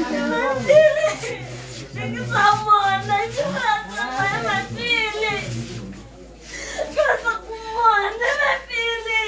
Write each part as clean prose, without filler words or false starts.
Mapele, ke sa mmona, ke sa Mapele. Ke batla go mmona Mapele.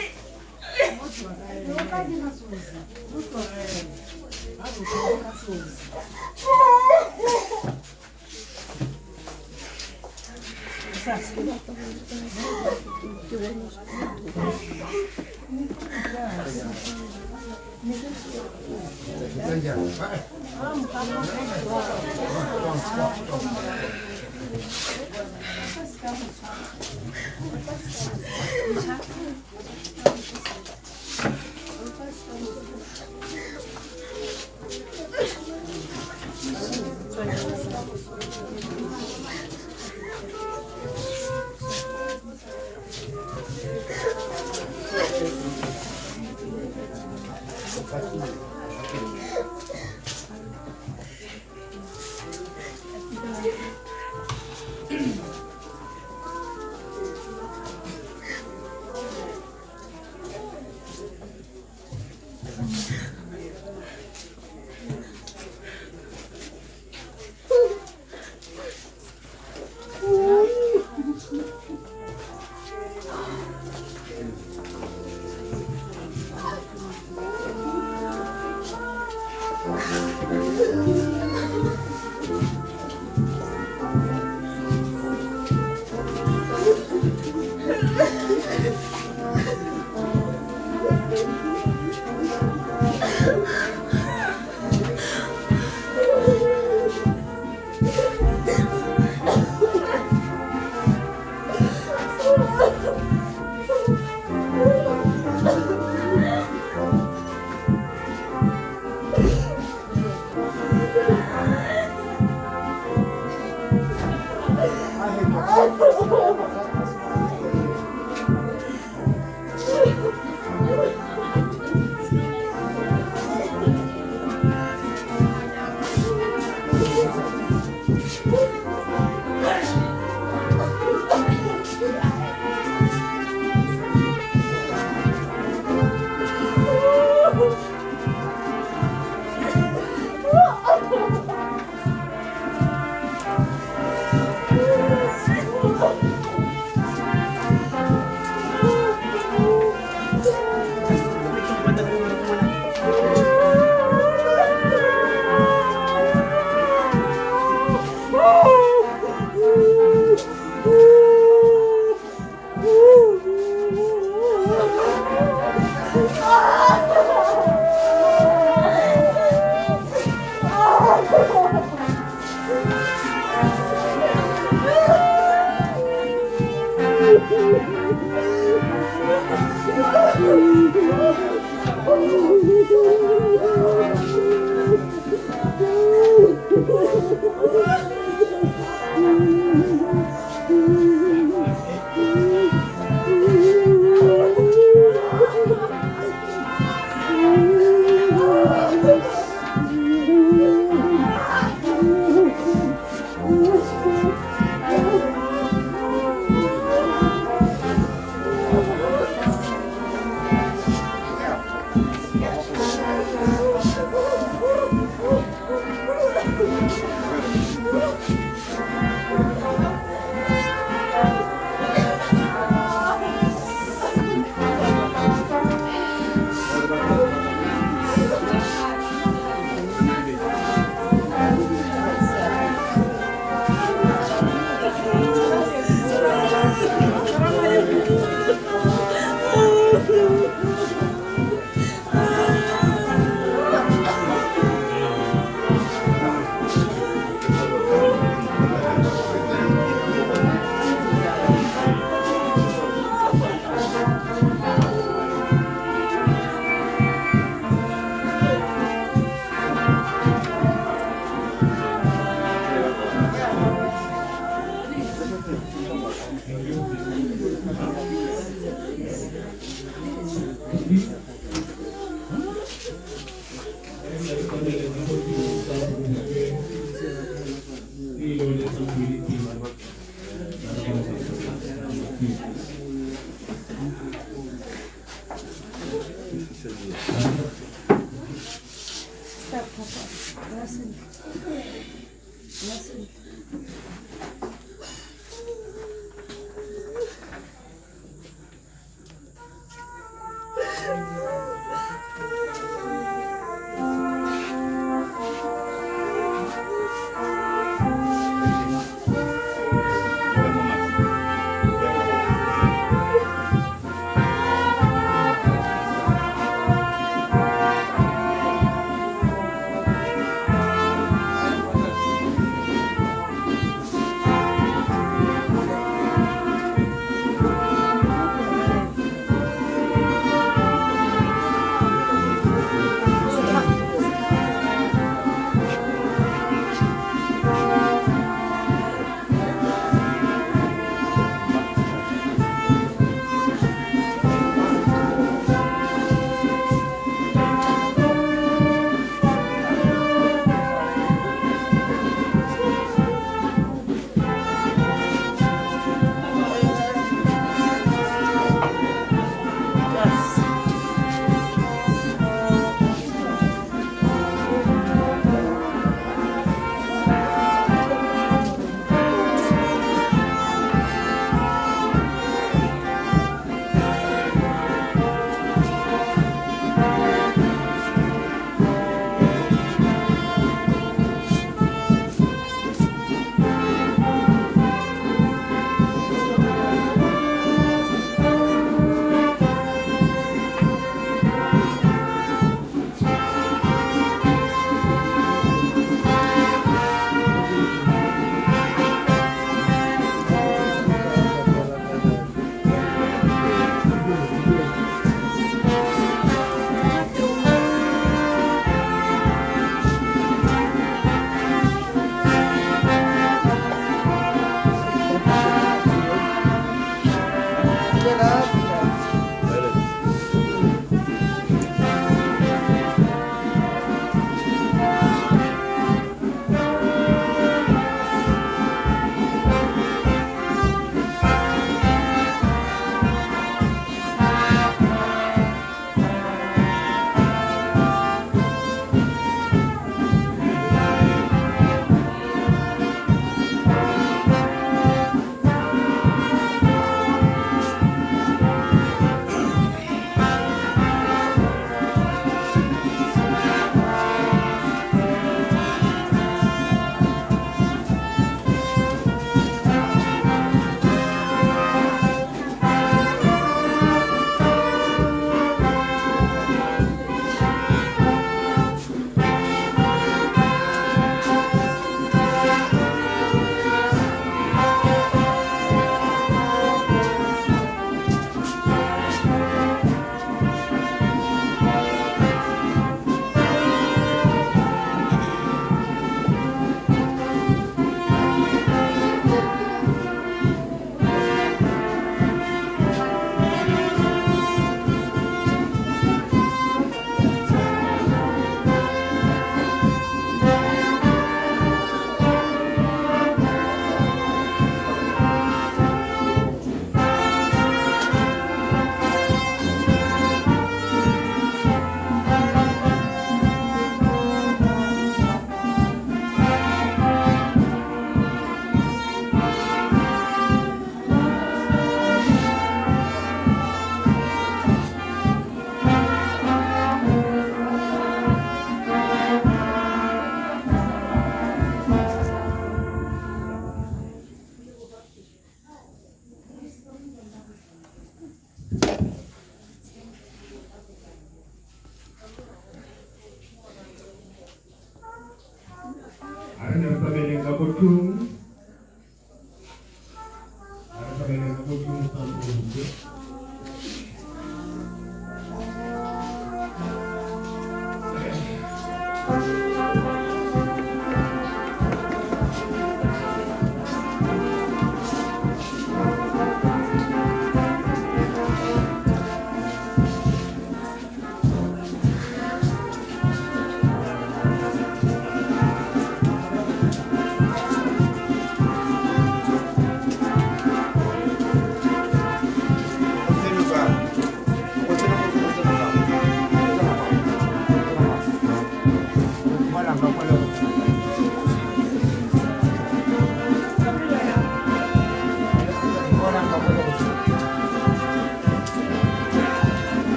Nna sentle.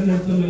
Thank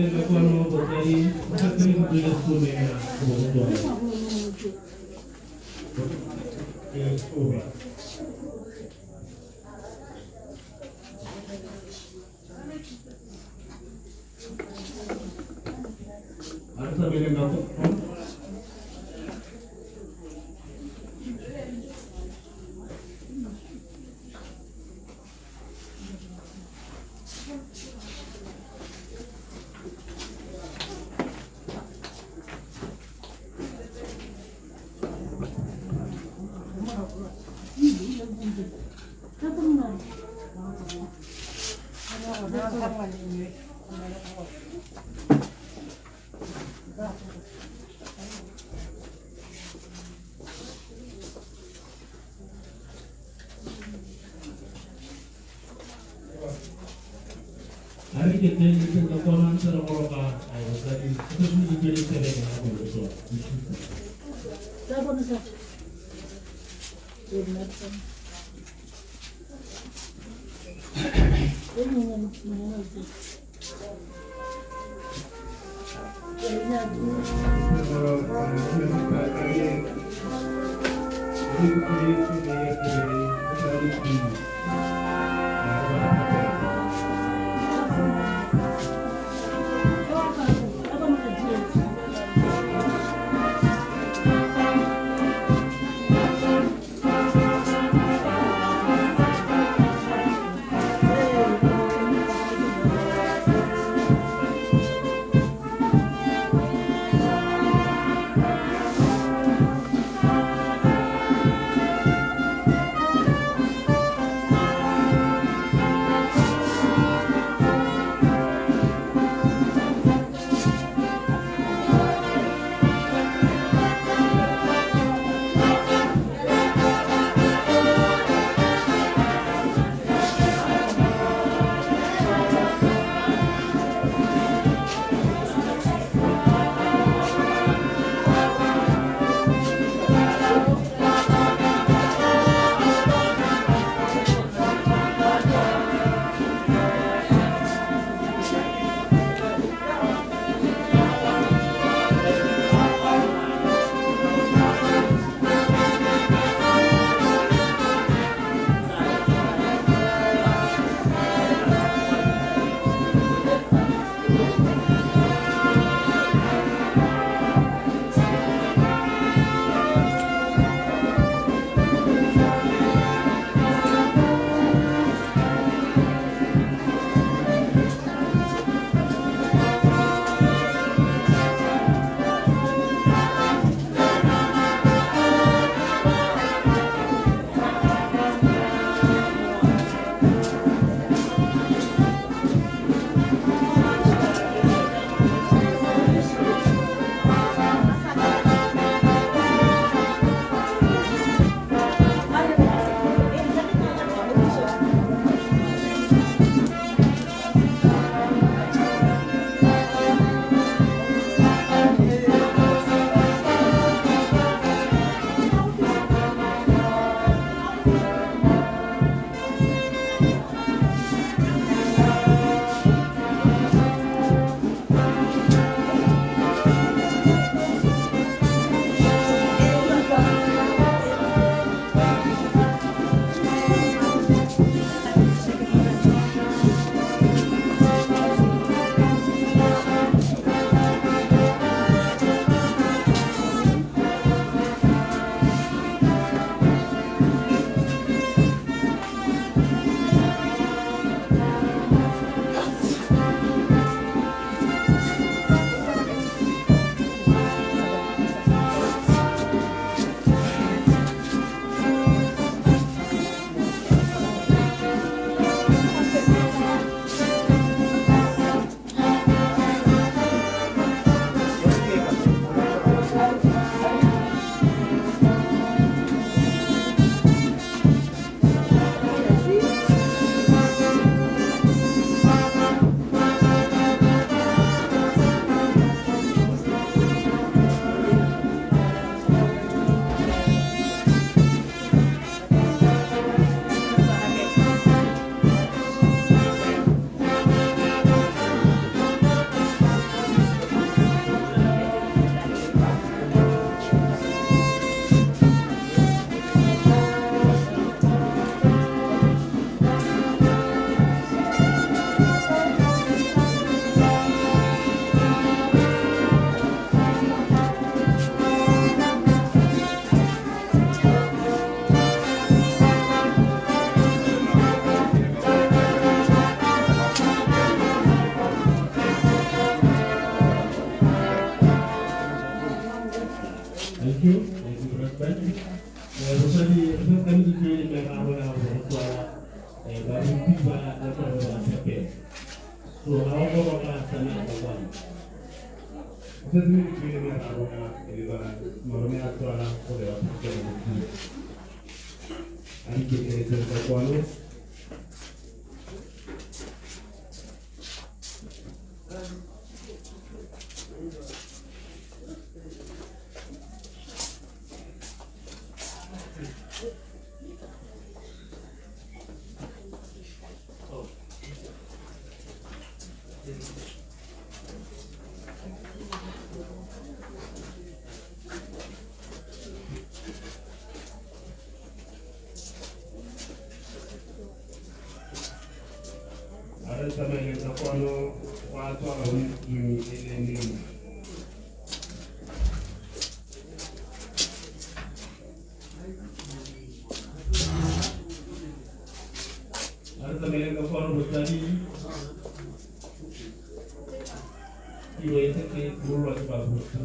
ba ya gore ba phepela. So ga o go ka tsamaya ka kwano. O setse le dibele meraro ya e ba malome a tswala gore ba phepele mo tlung. A di keteletse ka kwano. A re tsamaele ka kwano gwa tswala mo ntlung e le nngwe. A re tsamaele ka kwano motsadi tiro e setse e simololwa ke babusi.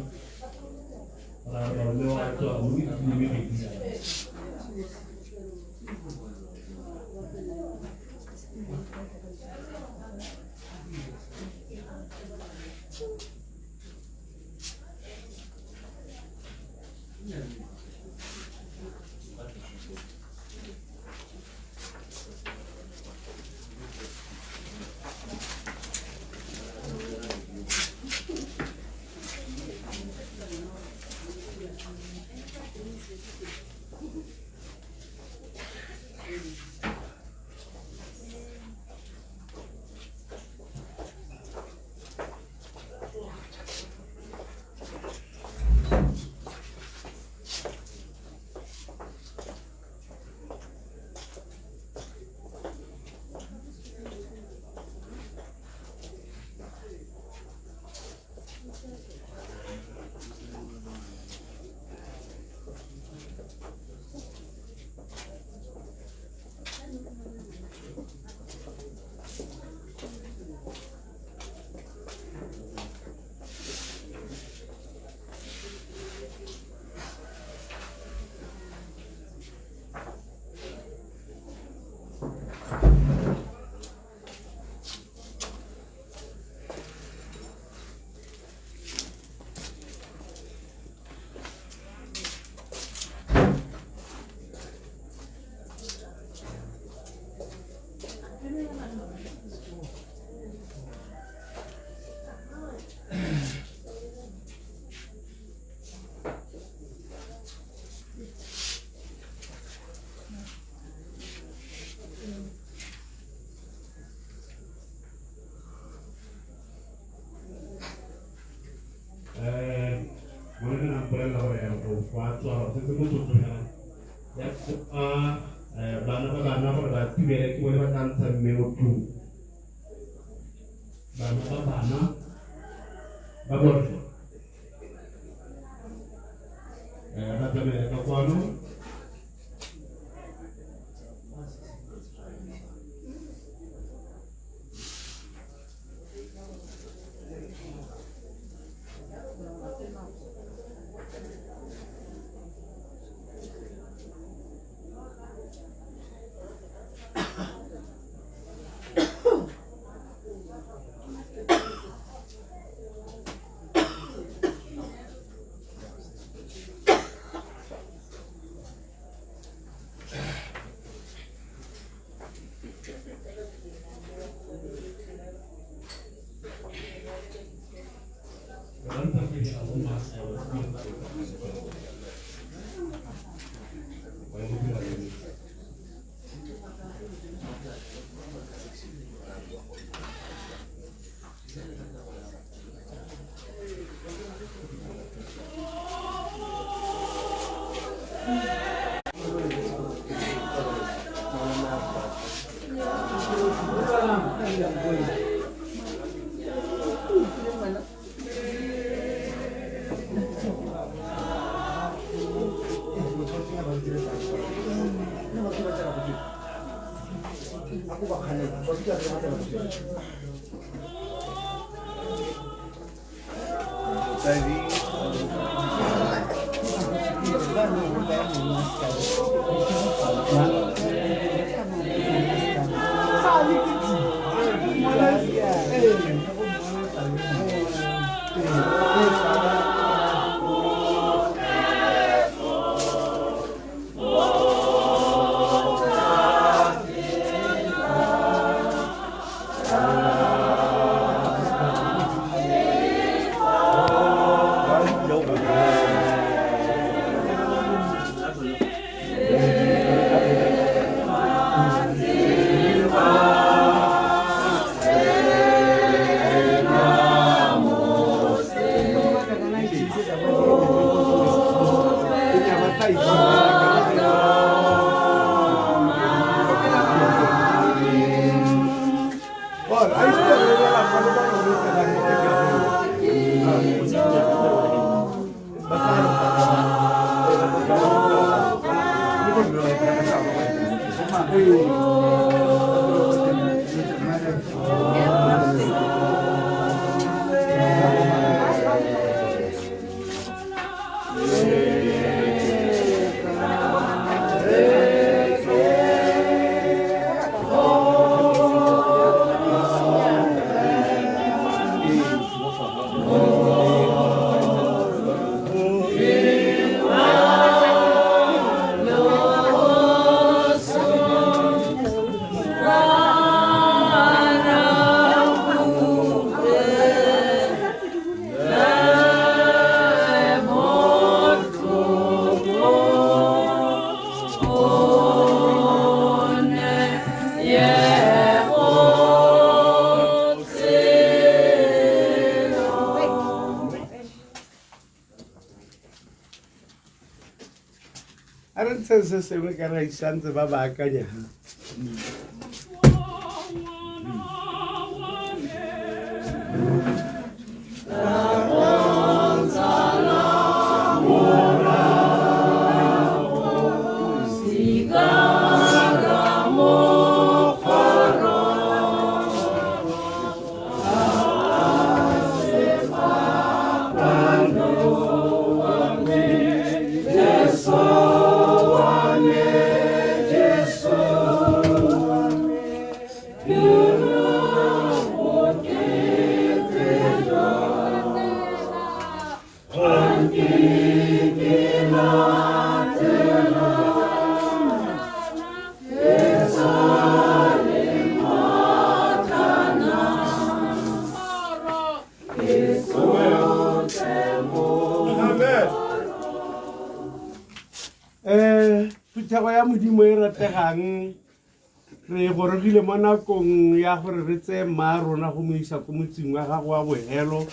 Ra re malome wa tswa mo metsing e mebedi yana. Malome a mpolelela gore go a tswalwa setse motsotso fela. Ya kopa bana ba bana gore ba thibele ke bone ba tla ntsha mme mo tlung. Bana ba bana ba borre ba tsamaele ka kwano. A re ntsheng se sengwe ka ra isantse ba ba akanya. Phuthego ya Modimo e rategang, re gorogile mo nakong ya gore re tseye mma rona go mo isa ko motseng wa gago wa bohelo.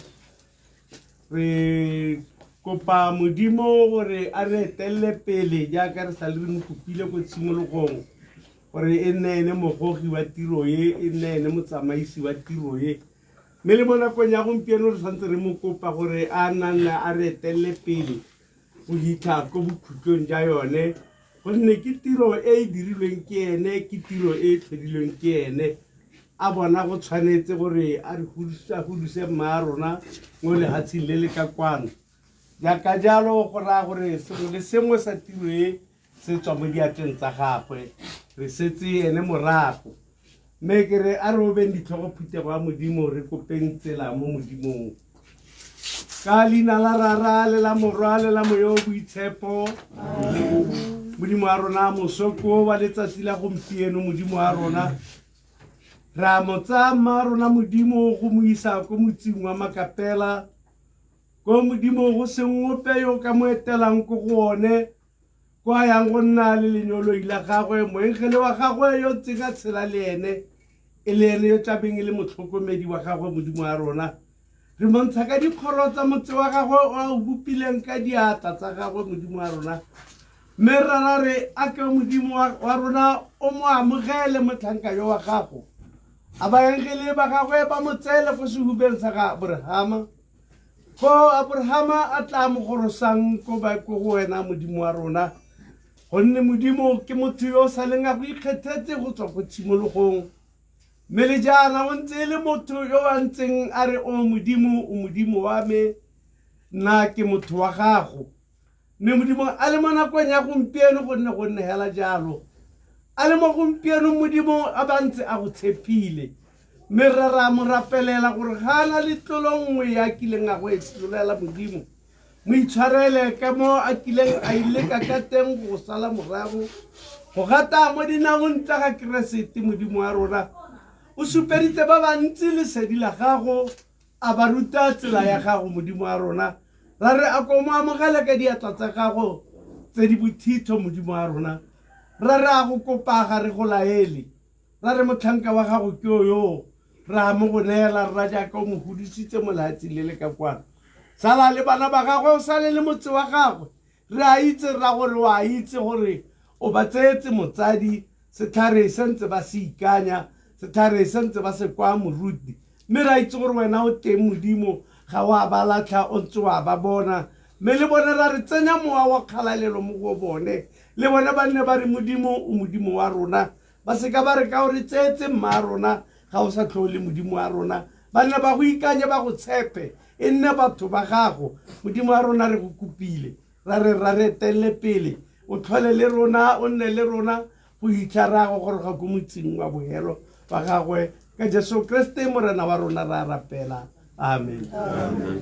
Re kopa Modimo gore a re etelele pele jaaka re sale re mo kopile ko tshimologong, gore e nne ene mogogi wa tiro e, e nne ene motsamaisi wa tiro e. Mme le mo nakong ya gompieno re santse re mo kopa gore a nna a re etelele pele go hitlha ko bokhutlong ja yone, gonne ke tiro e e dirilweng ke ene, ke tiro e e tlhodilweng ke ene. A bona go tshwanetse gore a re huduse mma rona mo lehatsheng le le ka kwano. Jaaka jalo go raya gore sengwe le sengwe sa tiro e se tswa mo diatleng tsa gagwe, re setse ene morago. Mme ke re a re obeng ditlhogo phuthego ya Modimo, re kopeng tsela mo Modimong. Ka leina la Rara le la Morwa le la Moya o Boitshepo. Modimo wa rona, mosoko wa letsatsi la gompieno, Modimo wa rona, re a mo tsaya mma rona Modimo go mo isa ko motseng wa Makapela, ko Modimo go seng ope yo ka mo etelang ko go one, ko a yang go nna le lenyoloi la gagwe, moengele wa gagwe yo ntseng a tshela le ene, e le ene yo tlabeng e le motlhokomedi wa gagwe. Modimo wa rona, re montsha ka dikgoro tsa motse wa gagwe o a o bopileng ka diatla tsa gagwe. Modimo wa rona, mme rara re a ke Modimo wa rona o mo amogele motlhanka yo wa gago, a baengele ba gagwe ba mo tseele ko sehubeng sa ga Aborahama, ko Aborahama a tla mo gorosang ko ba ko go wena, Modimo wa rona. Gonne Modimo ke motho yo o sa leng a go ikgethetse go tswa ko tshimologong, mme le jaana o ntse e le motho yo a ntseng a re, o Modimo, o Modimo wa me, nna ke motho wa gago. Mme Modimo a le mo nakong ya gompieno, gonne go nne hela jalo. A le mo gompieno Modimo a ba ntse a go tshepile. Mme rra ra mo rapelela gore ga a na le tlolo nngwe ya kileng a go e tlolela Modimo, mo itshwarele ka mo a kileng a ileka ka teng go go sala morago, go gata mo dinaong tsa ga Keresete Modimo wa rona. O supeditse ba bantsi lesedi la gago, a ba ruta tsela ya gago, Modimo wa rona. Ra re a ko mo amogele ka diatla tsa gago tse di bothitho, Modimo wa rona. Ra re a go kopa ga re go laele. Ra re motlhanka wa gago ke o yo, ra mo go neela rra jaaka o mo godisitse mo lehatsheng le le ka kwano. Sala le bana ba gagwe, o sale le motse wa gagwe. Re a itse rra gore o a itse gore o ba tseetse motsadi, setlhare se ntse ba se ikanya, setlhare se ntse ba se kwa moruti. Mme re a itse gore wena o teng Modimo, ga o a ba latlha, o ntse o a ba bona. Mme le bone ra re tsenya mowa wa kgalalelo mo go bone, le bone ba nne ba re Modimo o Modimo wa rona. Ba se ka ba re ka o re tseetse mma rona, ga o sa tlhole Modimo wa rona. Ba nne ba go ikanye, ba go tshepe, e nne batho ba gago. Modimo wa rona re go kopile, ra re ra re etelele pele, o tlhole le rona, o nne le rona go hitlha ra go goroga ko motseng wa bohelo wa gagwe ka Jesu Kriste Morena wa rona ra rapela. Amen. Amen.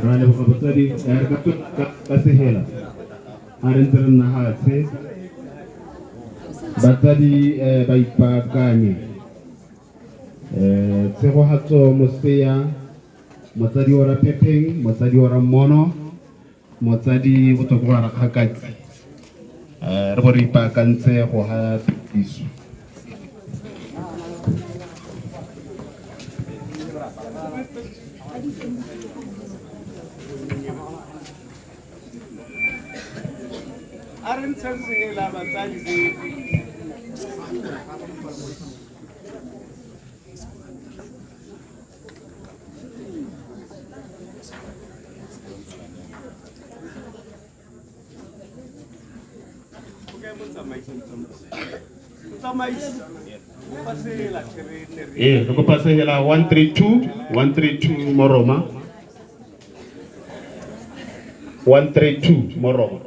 Ra leboga batsadi, re ka tswelela ka sehela a re ntse re nna hatshe batsadi ba ipaakanye. Tshegohatso Mosea, motsadi wa Raphepheng, motsadi wa Rammono, motsadi go tswa ko ga Rakgakatsi. Re bo re ipaakantse go ha phetiso. A re ntsheng sehela batsadi botlhe. O kae motsamaisi? Motsamaisi, kopa sehela tlhe re nne re- Ee, re kopa sehela 132, 132 Moroma. 132 Moroma.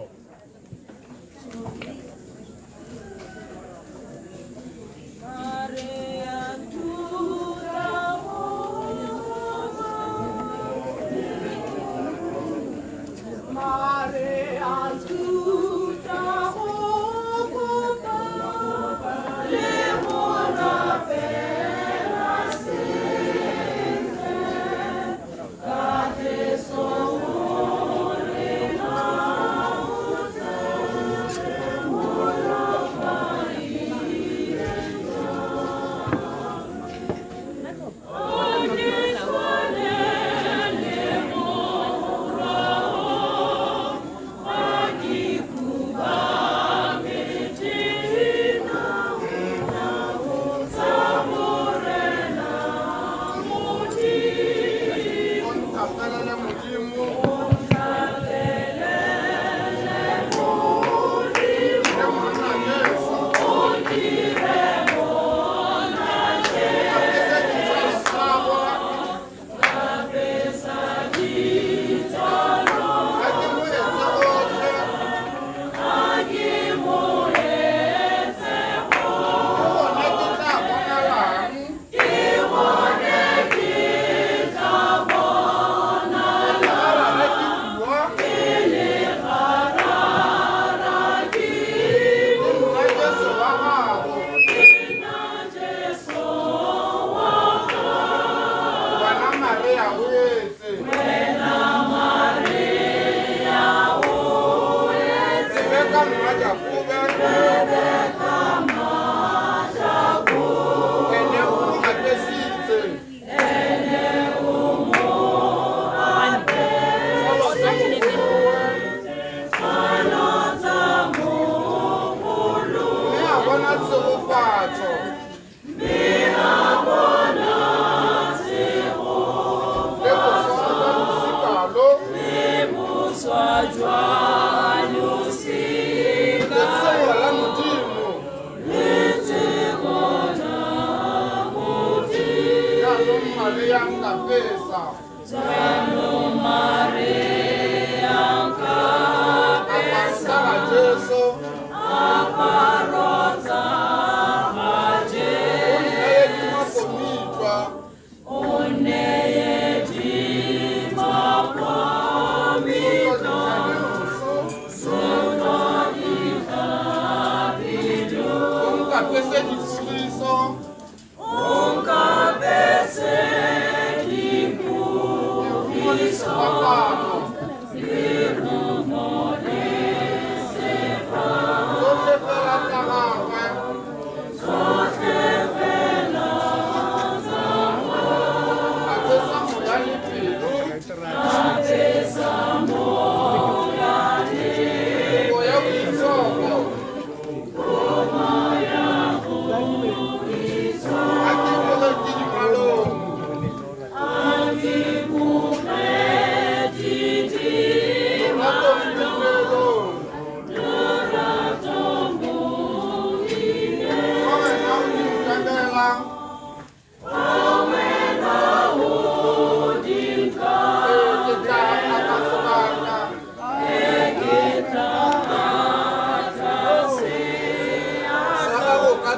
Jwa losika.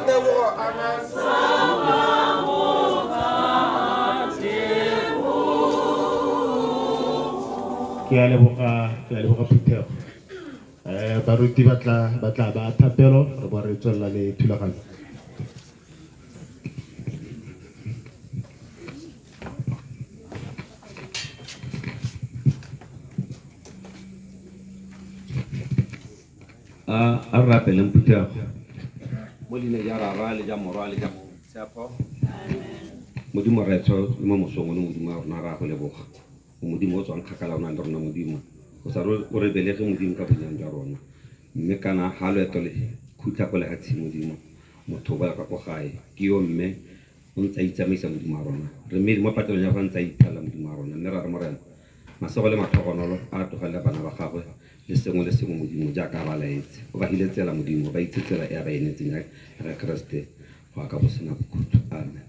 Tebogo amen. Ke a leboga, ke a leboga phuthego. Baruti ba tla ba tla ba thapelo re bo re tswelela le thulaganyo. A a re rapeleng phuthego. Mo leineng ja Rara le ja Morwa le ja Moitshepo. Modimo Rraetsho le mo mosong ono Modimo wa rona re a go leboga. O Modimo o tswang kgakala o nang le rona Modimo. O sa re o re belege Modimo ka bonyane jwa rona. Mme kana ha loeto le khutla ko lehatsheng Modimo, motho o boela ka ko gae. Ke yo mme o ntse a itsamaisa Modimo wa rona. Re mmele mo patelong ya gagwe a ntse a iphelela Modimo wa rona. Mme ra re Morena, masego le matlhogonolo a tlogelele bana ba gagwe le sengwe le sengwe Modimo jaaka a ba laetse. O ba hile tsela Modimo, ba itse tsela e a ba enetseng ya ga Keresete go ya ka bosena bokhutlo. Amen.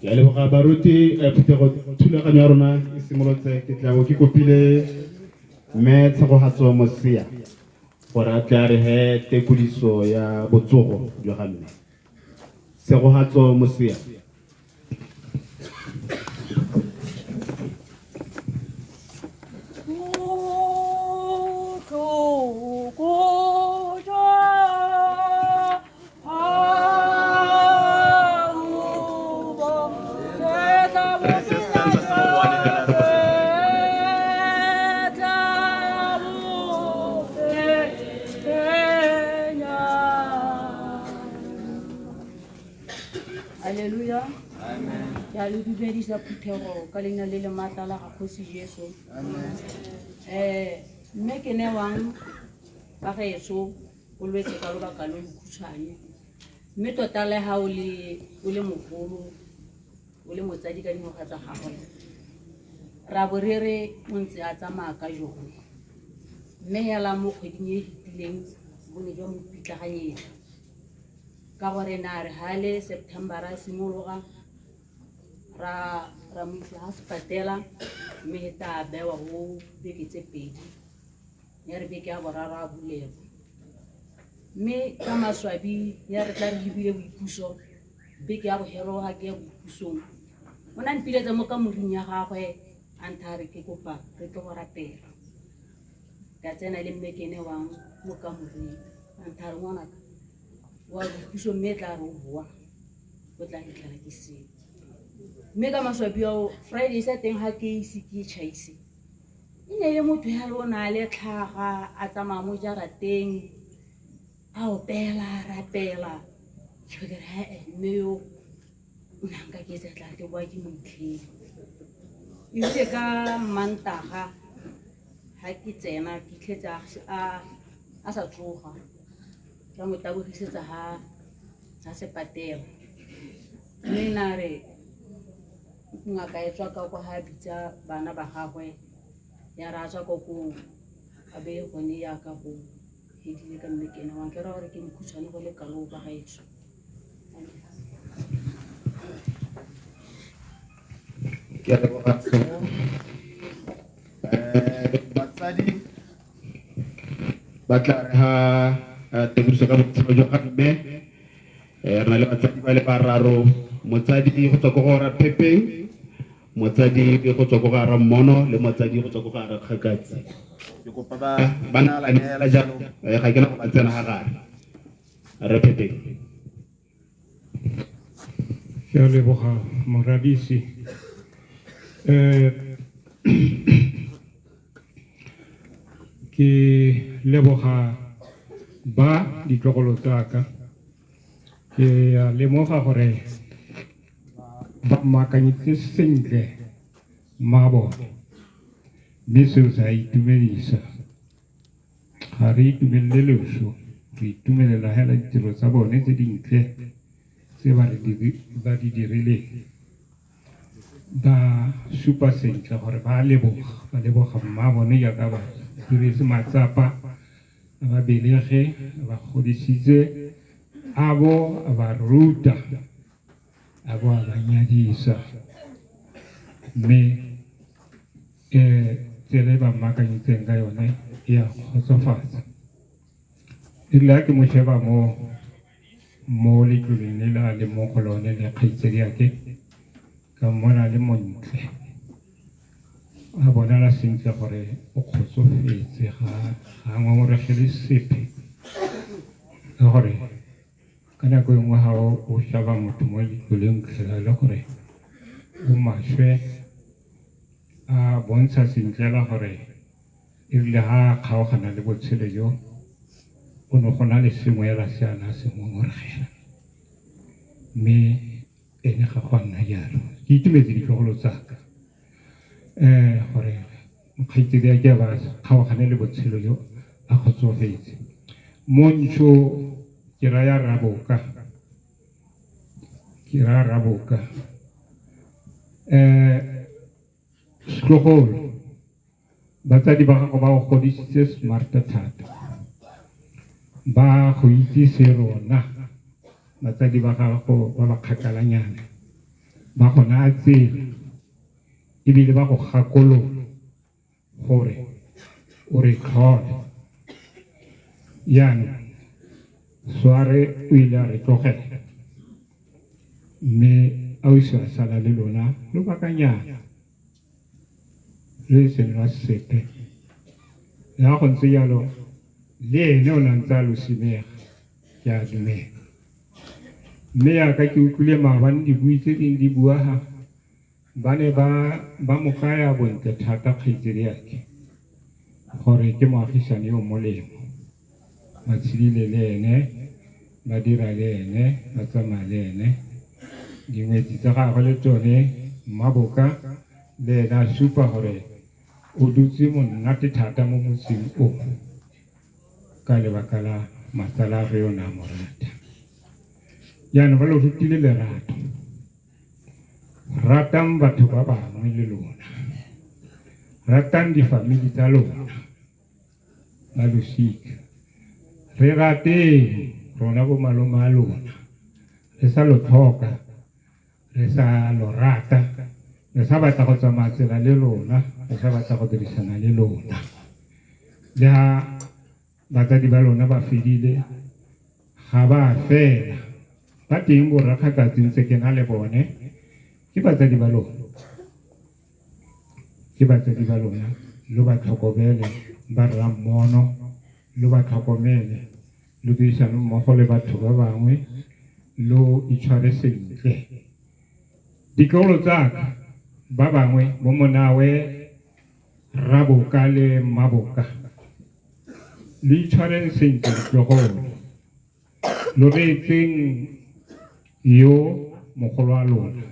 Ke a leboga baruti, phuthego thulaganyo ya rona e simolotse. Ke tla bo ke kopile mme Tshegogatso Mosia gore a tle a re he tekodiso ya botsogo jwa ga mme. Tshegogatso Mosia. Alleluia. Ke a le dumedisa phuthego ka leina le le maatla la ga Kgosi Jesu. Mme ke newang ba gaetsho o lwetse ka lobaka lo lokhutshwane. Mme tota le ha o le o le mogolo o le motsadi ka dingwaga tsa gagwe ra bo re re o ntse a tsamaya ka jone. Mme hela mo kgweding e e fetileng bo ne jwa mo pitlaganyetsa ka gore na re ha le September a simologa ra ra mo isa ha sepatela mme he ta bewa go beke tse pedi ya re beke ya boraro a bulelwa. Mme ka maswabi ya re tla re lebile boipuso beke ya bohelo ga ke ya boipusong o ne a mpiletsa mo kamoring ya gagwe a ntha re ke kopa re tlo go rapela. Ka tsena le mme ke newang mo kamoreng a ntha re ngwanaka wa boipuso mme e tla re o boa o tla fitlhela ke seo. Mme ka maswabi ao Friday sa teng ga ke ise ke tšhaise e ne e le motho ya le o na le tlhaga a tsamaya mo jarateng a opela a rapela. Ke be ke re he mme yo o ne a nka ke etsa tla ke boa ke mo itlhele. Erile ka Mantaga ga ke tsena ke itlhetse a sa tsoga ra mo tabogisetsa ha sepatela. Mme na re ngaka e tswa ka kwa ha bitsa bana ba gagwe ya re a tswa ko koo a be gone yaka go fedile ka mme ke ene wa ke raya gore ke mokhutshwane go le kalo ba gaetsho. Ke a leboga. Batsadi ba tla re ha tekodiso ka botshelo jwa ga mme. Re na le batsadi ba le bararo, motsadi go tswa ko go ra Phepeng, motsadi go tswa ko go ra Mmono le motsadi go tswa ko go ra Kgakatsi. Ke kopa ba ba naalane hela jalo, ga ke na go ba tsena ga gare. Re Phepeng. Ke a leboga moradisi. Ke leboga ba ditlogolo tsaka. Ke a lemoga gore ba mmaakanyeditse sentle mmaabone, mme seo se a itumedisa. Ga re itumelele loso, re itumelela hela ditiro tsa bone tse dintle tse ba di dirileng. Ba supa sentle gore ba leboga, ba leboga mmaabone jaaka ba diretse matsapa, a ba belege, a ba godisitse, a bo a ba ruta. A bo a ba nyadisa. Mme tsela e ba mmaakanyetseng ka yone e a kgotsofatsa. E rile ha ke mo sheba mo letloleng le le a leng mo go lone le kgaitsadiake, ka mmona a le montle, a bonala sentle gore o kgotsofetse, ga a ngongoregele sepe. Ka gore ka nako e nngwe ga o sheba motho mo letloleng o fitlhela e le gore o maswe, a bontsha sentle la gore e rile ha a kgaogana le botshelo jo, go ne go na le sengwe hela se a ne a se ngongoregela, mme ene ga go a nna jalo. Ke itumetse ditlogolo tsaka gore kgaitsedi a ke ba kgaogane le botshelo jo a kgotsofetse. Montsho ke raya Raboka, ke raya Raboka. Setlogolo, batsadi ba gago ba go godisitse smart thata, ba go itse se rona batsadi ba gago ba ba kgakalanyana, ba go naya tsela ebile ba go gakolola gore o re tlhole. Jaanong Sware o ile a re tlogela, mme ausi a sala le lona lobakanyana le e seng lwa sepe. Le ha go ntse jalo, le ene o ne a ntse a lo simega, ke a dumela. Mme yaka ke utlwile maabane dibui tse dingwe di bua ha ba ne ba mo kaya bontle thata kgaitsedi yake, gore ke moagisane yo molemo. Ba tshedile le ene, ba dira le ene, ba tsamaya le ene. Dingwetsi tsa gagwe le tsone Mmaboka le ene a supa gore o dutse monate thata mo motseng o, ka lebaka la matsala'gwe yo o ne a mo rata. Jaanong ba lo rutile lerato. Ratang batho ba bangwe le lona, ratang difamili tsa lona ba losika. Re rateng rona bo malome a lona, re sa lo tlhoka, re sa lo rata, re sa batla go tsamaya tsela le lona, re sa batla go dirisana le lona. Le ha batsadi ba lona ba fedile, ga ba fela, ba teng bo rrakgakatsi ntse ke na le bone, ke batsadi ba lona, ke batsadi ba lona. Lo ba tlhokomele ba rrammono, lo ba tlhokomele, lo dirisane mmogo le batho ba bangwe, lo itshware sentle. Ditlogolo tsaka ba bangwe bo monawe Raboka le Mmaboka, lo itshwareng sentle ditlogolo, lo reetseng yo mogolo wa lona,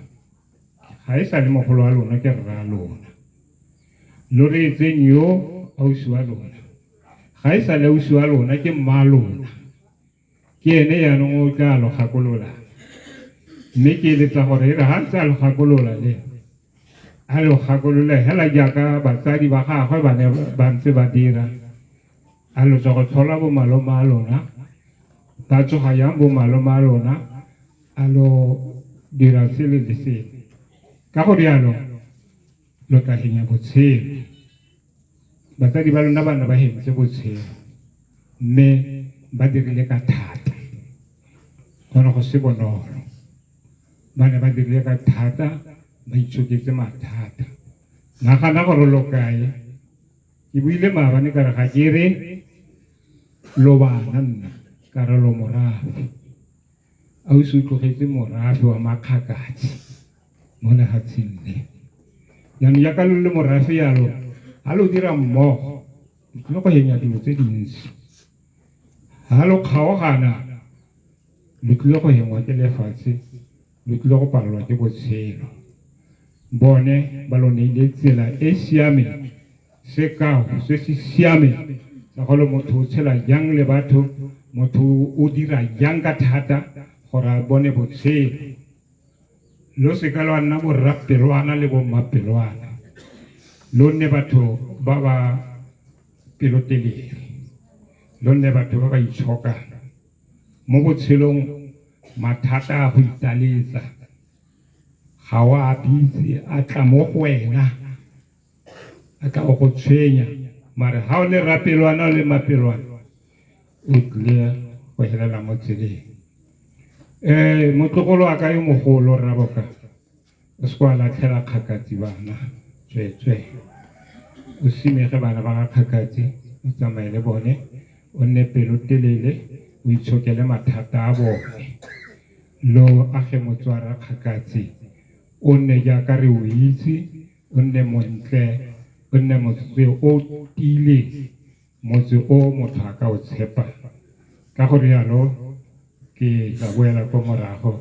ga e sa le mogolo wa lona ke rra lona. Lo reetseng yo ausi wa lona, ga e sa le ausi wa lona ke mma lona, ke ene jaanong o tla lo gakolola. Mme ke eletsa gore e re ha ntse a lo gakolola le a lo gakolole hela jaaka batsadi ba gagwe ba ne ba ntse ba dira. A lo tswa go tlhola bo malome a lona, ba tsoga jang bo malome a lona, a lo dira sele le sele. Ka go rialo lo tla henya botshelo. Batsadi ba lona ba ne ba hentse botshelo, mme ba dirile ka thata, go ne go se bonolo. Ba ne ba dirile ka thata, ba itshoketse mathata. Nagana gore lo kae. Ke buile maabane ka re ga ke re lo bana nna, ka re lo morafe. Ausi o tlogetse morafe wa Makgakatsi mo lefatsheng le. Jaanong jaaka lo le morafe jalo, ha lo dira mmogo, lo tlile go henya dilo tse dintsi. Ha lo kgaogana, lo tlile go hengwa ke lefatshe, lo tlile go palelwa ke botshelo. Bone ba lo neile tsela e siameng, sekao se se siameng sa gore motho o tshela jang le batho, motho o dira jang ka thata gore a bone botshelo. Lo seka lwa nna borrapelwana le bommapelwana, lo nne batho ba ba pelotelele, lo nne batho ba ba itshokang mo botshelong. Mathata a go italetsa. Ga o a bitse, a tla mo go wena, a tla go go tshwenya. Mare ga o le rapelwana o le mapelwana, o tlile go helela mo tseleng. Motlogolo wa ka yo mogolo Rraboka, o se wa latlhela Kgakatsi bana, tsweetswee. O simege bana ba ga Kgakatsi, o tsamaye le bone, o nne pelotelele, o itshokele mathata a bone. Lo age motse wa Rakgakatsi, o nne jaaka re o itse, o nne montle, o nne motse o tiileng, motse o motho a ka o tshepang. Ka go rialo ke tla boela ko morago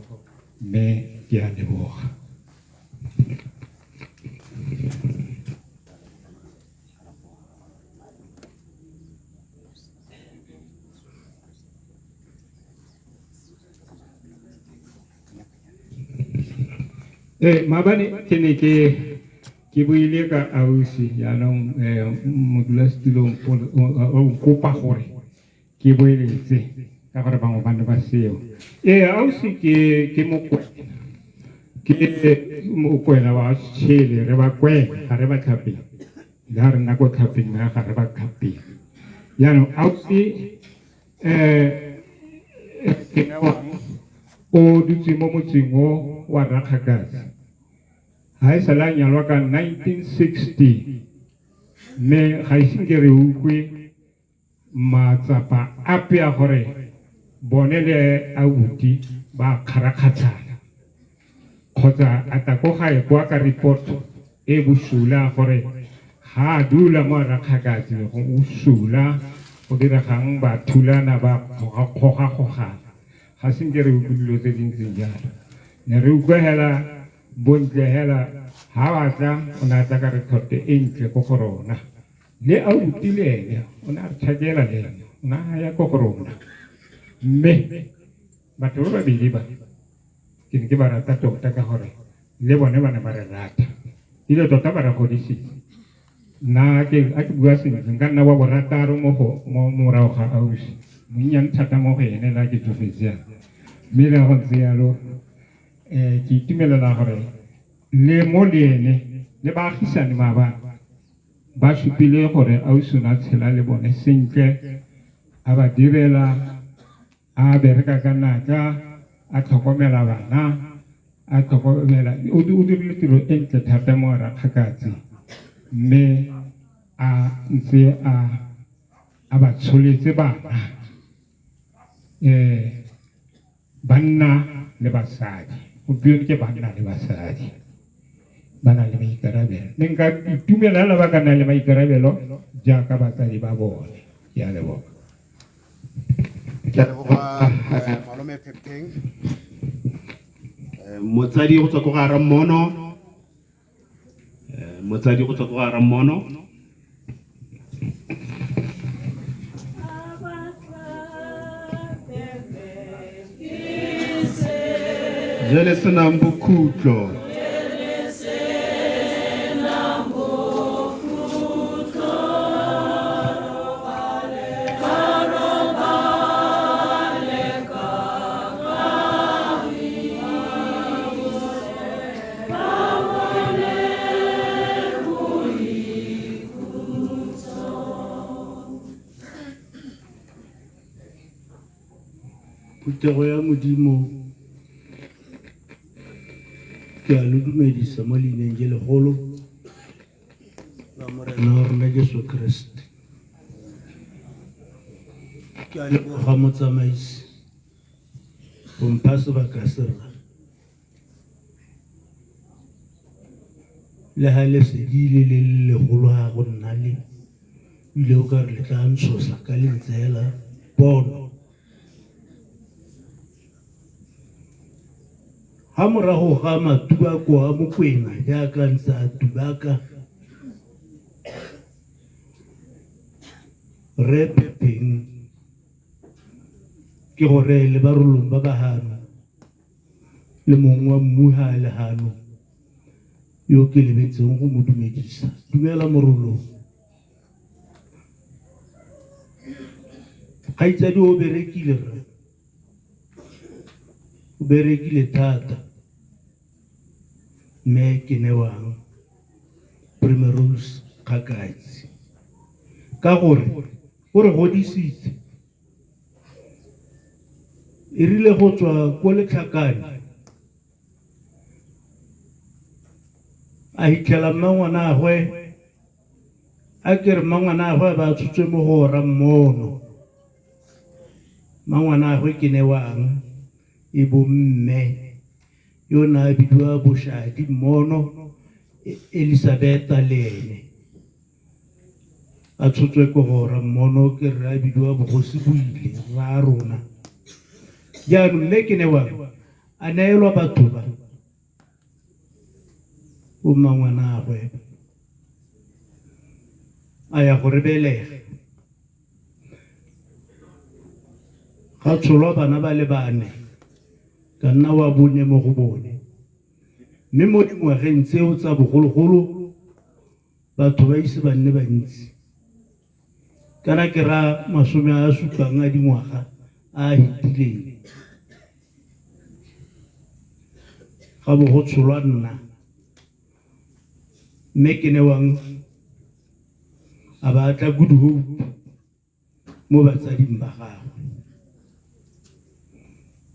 mme ke a leboga. Maabane ke ne ke ke buile ka ausi, jaanong modulasetulo o nkopa gore ke boeletse ka gore bangwe ba ne ba seo. Ausi ke ke Mokwena, ke Mokwena wa Tšhele, re ba Kwena, ga re ba Tlhapeng. Le ha re nna ko Tlhapeng, mme ga re ba Tlhapeng. Jaanong ausi Kenewang o dutse mo motseng o wa Rakgakatsi. Ha e sale a nyalwa ka 1960, mme ga ise nke re utlwe matsapa ape a gore bone le abuti ba kgarakgatshana kgotsa a tla ko gae kwa ka report e bosula gore ga a dula mo Rakgakatsi go bosula, go diregang, ba thulana, ba kgogakgogana. Ga se nke re utlwe dilo tse di ntseng jalo. Ne re utlwa hela bontle hela ha ba tla, o ne a tla ka record e ntle ko go rona. Le abuti le ene o ne a re tšhakela le ene, o ne a ya ko go rona. Mme batho ba babedi ba ke ne ke ba rata tota ka gore le bone ba ne ba re rata, ebile tota ba re godisitse. Nna ke a ke bua sentle, nka nna wa borataro mo go mo morago ga ausi, monnyane thata mo go ene la ke tsofetse yana. Mme le go ntse yalo, ke itumelela gore le mo le ene le baagisane maabane ba supile gore ausi o ne a tshela le bone sentle, a ba direla, a bereka ka natla, a tlhokomela bana, a tlhokomela, o dirile tiro e ntle thata mo Rakgakatsi, mme a ntse a ba tsholetse bana, banna le basadi. Gompieno ke banna le basadi ba na le maikarabelo. Ne nka itumela hela ba ka nna le maikarabelo jaaka batsadi ba bone. Ke a leboga. Ke a leboga, malome Phepeng. Motsadi go tswa ko ga Rammono. Motsadi go tswa ko ga Rammono. Je le senang bokhutlo. Phuthego ya Modimo, ke a lo dumedisa mo leineng je legolo la Morena wa rona Jesu Kriste. Ke a leboga motsamaisi go mpha sebaka se rra. Le ha lesedi le le legolo ha go nna le ile o ka re le tla ntshosa ka le ntseela pono. Ha morago ga matubako a Mokwena jaaka ntse a tubaka, Rre Phepheng ke gore le Barolong ba ba hano le mong wa mmu ha a le hano yo ke lebetseng go mo dumedisa. Dumela Morolong. Kgaitsadi o berekile rre, o berekile thata. Mme Kenewang Primrose Kgakatsi ka gore o re godisitse. E rile go tswa ko Letlhakane a hitlhela mmangwanagwe a ke re mmangwanagwe a ba a tshotswe mo go ora mmono. Mmangwanagwe Kenewang e bo mme yo ne a bidiwa Boshadi Mmono Elisabetha le ene a tshotswe ko go ora mmono ke rre a bidiwa Bogosi Boile rra rona. Jaanong mme Kenewang a neelwa batho ba bo mmangwanagwe a ya go re belega. Ga tsholwa bana ba le bane, ka nna wa bone mo go bone. Mme mo dingwageng tseo tsa bogologolo batho ba ise ba nne bantsi. Kana ke ra 70 a dingwaga a a fetileng. Ga bo go tsholwa nna, mme Kenewang a ba tla Good Hope mo batsading ba gagwe.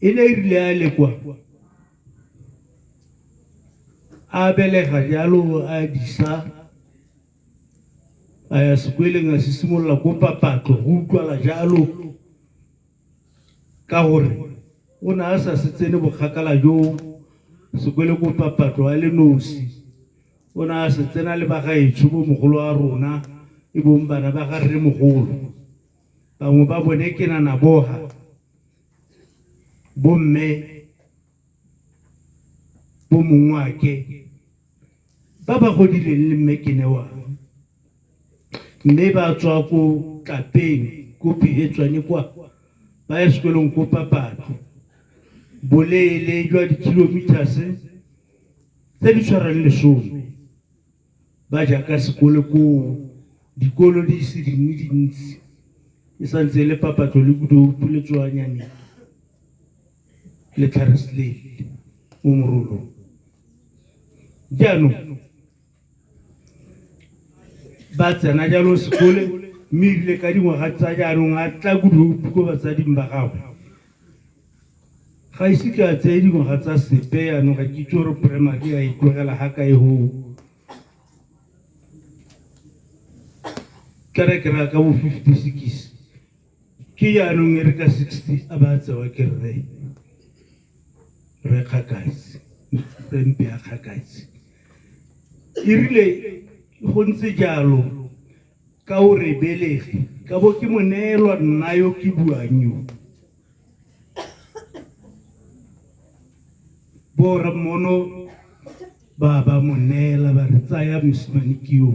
E ne e rile a le kwa a belega jalo a disa a ya sekweleng a se simolola ko Papatlo go utlwala jalo ka gore o ne a sa se tsene bokgakala jo sekwele ko Papatlo a le nosi. O ne a se tsena le bagaetsho bo mogolo wa rona e bong bana ba ga rremogolo. Bangwe ba bone ke Nana Boga, bomme, bo mongwake ba ba godileng le mme Kenewang. Mme ba tswa ko Tlapeng, ko Phihetswane kwa, ba ya sekolong ko Papatlo. Boleele jwa di-kilometers tse di tshwarang 10 ba ja ka sekole koo, dikolo di ise di nne dintsi, e santse e le Papatlo le Good Hope le Tsoanyane le Tlhareslele mo Morolong. Jaanong ba tsena jalo sekole mme ebile ka dingwaga tsa jaanong a tla Good Hope ko batsading ba gagwe. Ga ise ke a tseye dingwaga tsa sepe jaanong ga ke itse gore primary a e tlogela ga kae hoo. Ka re ke raya ka bo 56 ke jaanong e re ka 60 a ba tsewa ke rre rre Kgakatsi, rre Mpe a Kgakatsi. E rile go ntse jalo ka o re belege ka bo ke mo neelwa nna yo ke buang yo. Bo Rammono ba ba mo neela ba re tsaya mosimane ke yo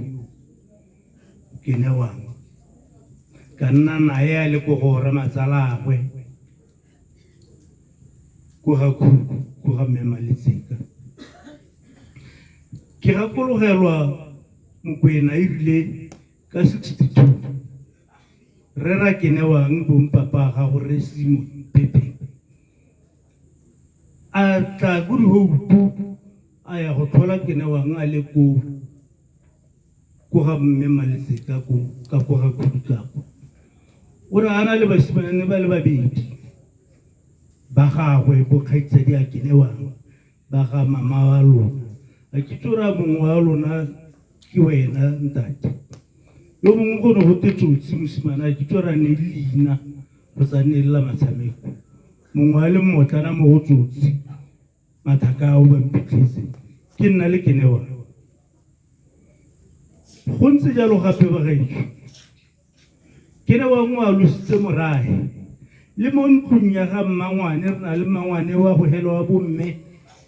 ke newang. Ka nna nae a le ko go ra matsalagwe ko ga Khuku ko ga mme Maletseka. Ke gakologelwa Mokwena e rile ka 62 Rre Rakenewang bompapa gago Rre Simon Pepe a tla Good Hope a ya go tlhola Kenewang a le ko ko ga mme Maletseka ko ka ko ga Khudukapo. O ne a na le basimane ba le babedi ba gagwe bo kgaitsadi a Kenewang ba ga mama wa lona. A ke itse gore a mongwe wa lona ke wena ntate. Yo mongwe go ne go te Tsotsi mosimane a ke itse gore a ne le leina kgotsa ne le la matshameko. Mongwe a le mmotlana mo go Tsotsi mathaka ao ba mphitlhetse ke nna le Kenewa. Go ntse jalo gape bagaetsho. Kenewang o alositse morahe. Le mo ntlong ya ga mmangwane re na le mmangwane wa go hela wa bomme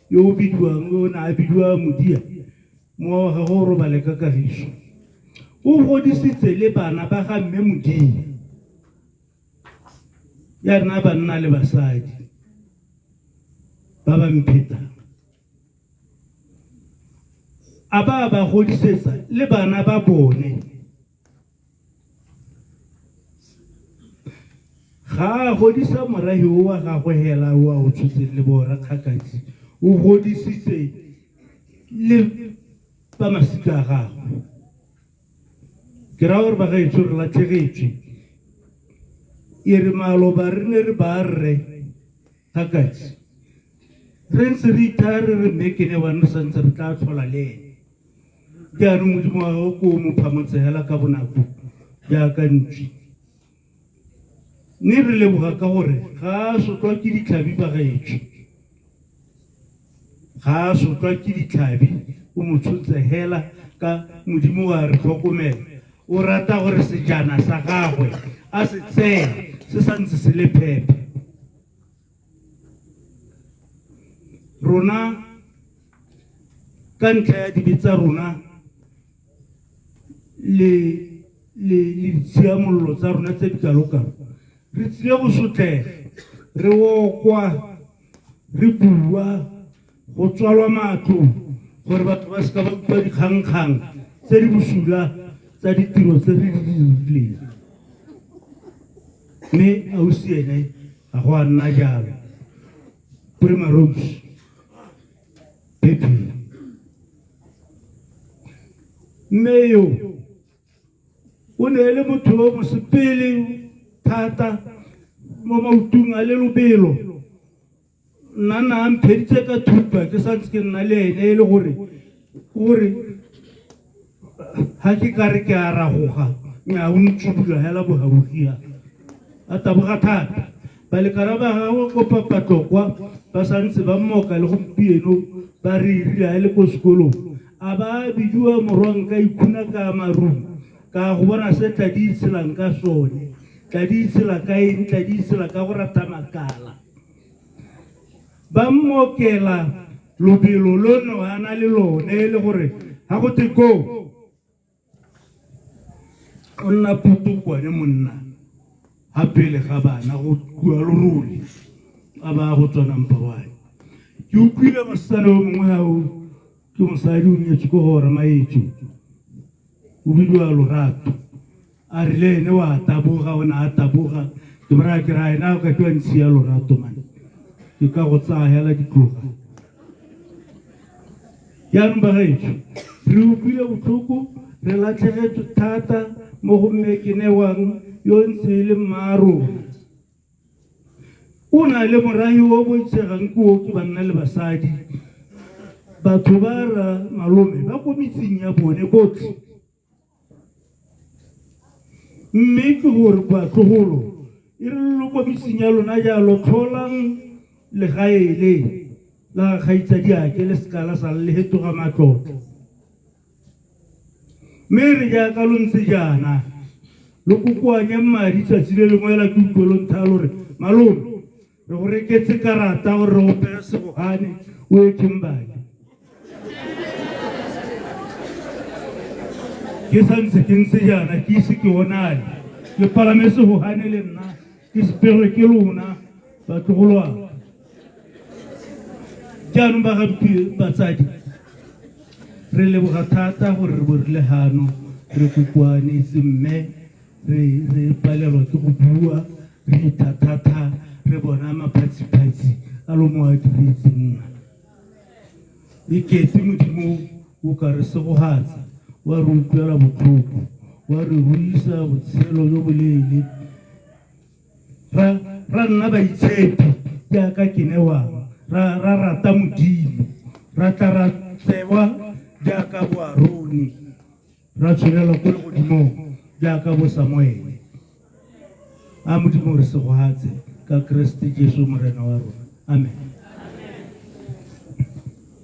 yo o bidiwang o ne a bidiwa Modia. Mowa wa gagwe o robale ka kagiso. O godisitse le bana ba ga mme Modia. Ya rena banna le basadi ba ba mphetang. A ba ba godisetsa le bana ba bone. Ga a godisa morahi o wa gagwe hela o a o tshotseng le bo Rakgakatsi, o godisitse Le ba masika a gagwe. Ke raya gore bagaetsho re latlhegetswe. E re maloba re ne re ba rre Gakatsi. Re ntse re ithaya re re mme ke ne wa re santse re tla tlhola le ene. Jaanong Modimo wa gagwe ko o mo phamotse hela ka bonako jaaka ntšwi. Mme re leboga ka gore ga a sotlwa ke ditlhabi bagaetsho. Ga a sotlwa ke ditlhabi, o mo tshotse hela ka Modimo wa re tlhokomela. O rata gore sejana sa gagwe a se tseye se santse se le phepa. Rona ka ntlha ya dibe tsa rona le le le ditshiamololo tsa rona tse di kalokalo re tsile go sotlega re okwa re bua go tswalwa matlo gore batho ba seka ba utlwa dikgangkgang tse di bosula tsa ditiro tse re di dirileng. Mme ausi ene ga go a nna jalo. Prima Rose Pepe mme yo o ne e le motho yo mosepele thata mo maotong a le lobelo. Nna na mpheditse ka thupa ke santse ke nna le ene e le gore gore ga ke ka re ke a ragoga nya o ntsubula hela bogaufi a taboga thata. Balekana ba gagwe ko Papatlokwa ba santse ba mmoka le gompieno ba re erile a le ko sekolong a ba bidiwa morwa nka ikhuna ka marung ka go bona se tladi itshelang ka sone. Tladi itshela ka eng? Tladi itshela ka go rata makala. Ba mmokela lobelo lono a na le lone e le gore ga go te go o nna potokwane monna ga pele ga bana go kua lorole a ba go tswa number one. Ke utlwile mosetsana yo mongwe ga o ke mosadi o nyetswe ko go Ramaetso o bidiwa Lorato a re le ene wa taboga o ne a taboga ke mo raya ke raya ena o ka ke wa ntshiya Lorato man ke ka go tsaya hela ditloga. Jaanong bagaetsho re utlwile botlhoko re latlhegetswe thata mo go mme ke newang yo ntse e le mmaarona. O na le morahi o boitshegang ke o ke banna le basadi. Batho ba ra malome ba ko metseng ya bone botlhe. Mme ke gore batlogolo e re lo ko metseng ya lona jalo tlholang legae le la kgaitsadiake le seka la sala le hetoga matlotlo. Mme re jaaka lo ntse jaana lo kokoanye madi tsatsi le lengwe la ke utlwe lo nthaya lo re malome re go reketse karata gore re opele segogane o ye Kimberley. Ke santse ke ntse jaana ke ise ke onale ke palame segogane le nna ke sepegwe ke lona batlogolwana. Jaanong ba ga batsadi re leboga thata gore re bo re le gano re kokoanetse mme re re palelwa ke go bua re ithathatha re bona maphatsiphatsi a lo mo a diretseng nna. E kete Modimo o ka re segogatsa wa re utlwela botlhoko wa re ruisa botshelo jo boleele ra ra nna baitshepi jaaka ke newang ra ra rata Modimo ra tla ra tsewa jaaka bo Arone ra tsholelwa ko legodimong jaaka bo Samuele. A Modimo re segogatse ka Kreste Jesu Morena wa rona. Amen.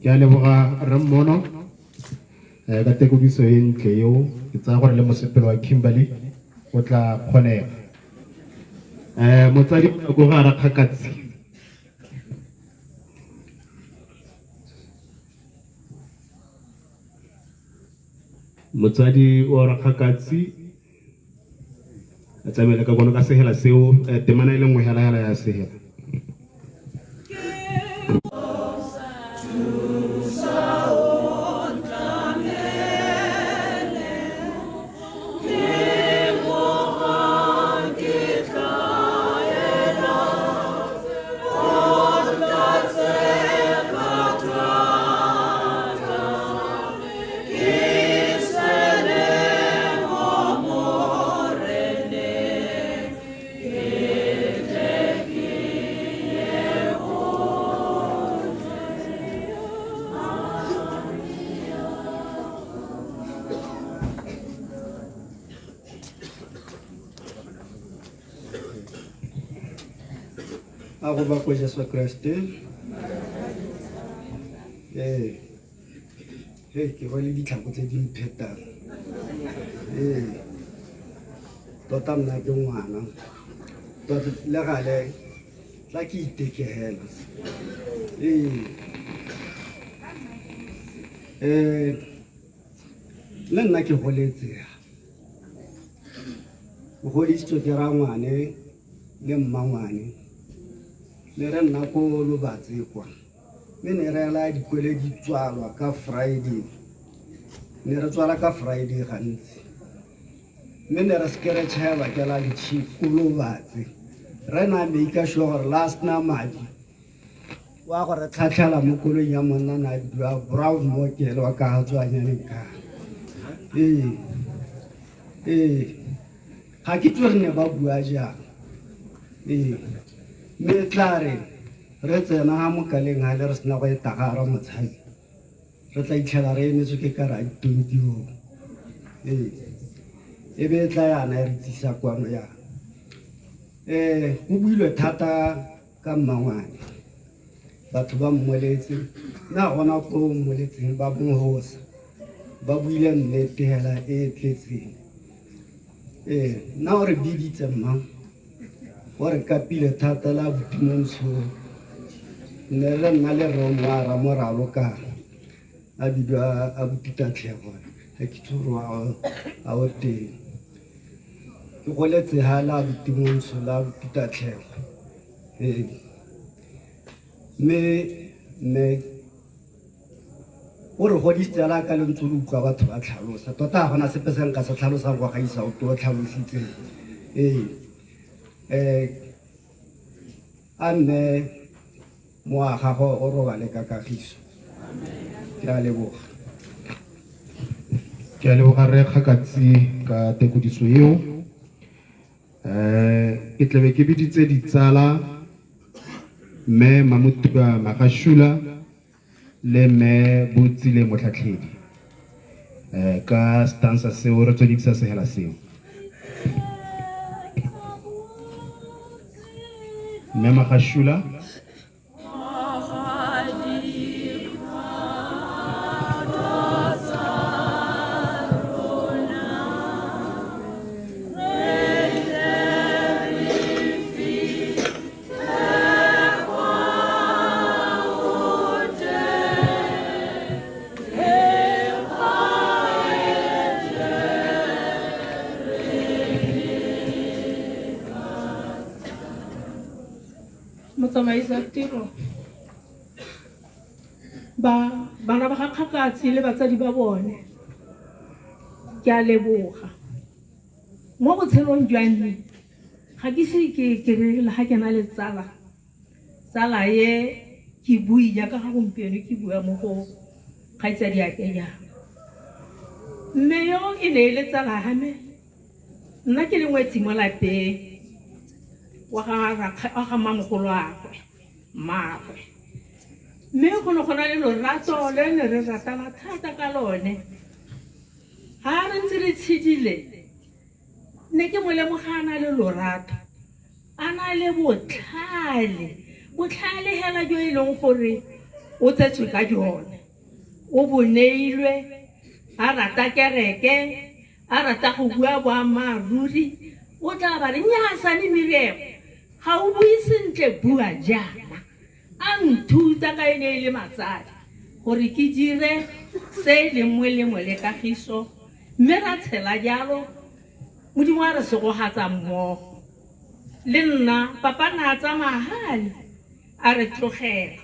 Ke a leboga rre Mmono ka tekodiso e ntle eo. Ke tsaya gore le mosepelo wa Kimberley o tla kgonega. Motsadi ko ga Rakgakatsi. Motsadi wa Rakgakatsi a tsamaile ka kono ka sehela seo temana e le nngwe hela hela ya sehela. A go bakwe Jesu Kriste. Ee. Hei, ke rwele ditlhako tse di mphetang. Ee. Tota nna ke ngwana. Tota le gale tla ke itekegela. Ee. Eh, le nna ke goletse. Ke godisitswe ke rangwane le mmangwane. Ne re nna ko Lobatse kwa. Mme ne re ela dikole di tswalwa ka Friday. Ne re tswala ka Friday gantsi. Mme ne re seke re tšhaelwa ke lunch ko Lobatse. Re na make sure gore la sena madi wa go re tlhatlhela mo koloing ya monna na bidiwa Brown Mokele wa ka tswanyaneng ka. Ee. Ee. Ga ke itse gore ne ba bua jang. Ee. Mme tla re re tsena ga mokaleng ga le re sena go eta ga ra motshabi. Re tla itlhela re emetswe ke kara ditonki o. Ee. E be e tla yana e re tsisa kwano yana. Go builwe thata ka mmangwane. Batho ba mmoletse, mme ga gona ko mmoletseng ba mohosa. Ba buile nnete hela e e tletseng. Ee, nna o re biditse mma, o re kapile thata la botimontsho. Ne re nna le rre mo a ramoralo ka a bidiwa a botitatlhego, ga ke itse gore a o teng. Ke goletse ha la botimontsho la botitatlhego. Ee. Mme mme o re godisitse la ka le ntse le utlwa batho ba tlhalosa. Tota ga gona sepe se nka se tlhalosang go gaisa ope o tlhalositseng. Ee. A mme mowa gago o robale ka kagiso. Ke a leboga. Ke a leboga rre Kgakatsi ka tekodiso eo. Ke tlabe ke biditse ditsala mme Mamotuba Magashula le mme Botsile Motlhatlhedi. Ka stanza seo re tswedisa sehela seo. Mme Magashula. Motsamaisi wa tiro ba bana ba ga Kgakatsi le batsadi ba bone, ke a leboga. Mo botshelong jwa me ga ke se ke ke re le ga ke na le tsala, tsala e ke bui jaaka ga gompieno ke bua mo go kgaitsadi ya ke jang. Mme yo e ne e le tsala ya me, nna ke le ngwetsi mo lapeng wa ga mmamogoloagwe, mmaagwe. Mme go ne go na le lorato le ne re ratana thata ka lone. Ha re ntse re tshedile, ne ke mo lemoga a na le lorato, a na le botlhale, botlhale hela jo e leng gore o tsetswe ka jone, o bo neilwe, a rata kereke, a rata go bua boammaaruri, o tla ba re nnyaa sane Miriam, ga o bue sentle, bua jaana. A nthuta ka e ne e le matsadi gore ke dire se e leng molemo le kagiso, mme ra tshela jalo. Modimo a re segogatsa mmogo. Le nna papa na a tsamaya gale a re tlogela,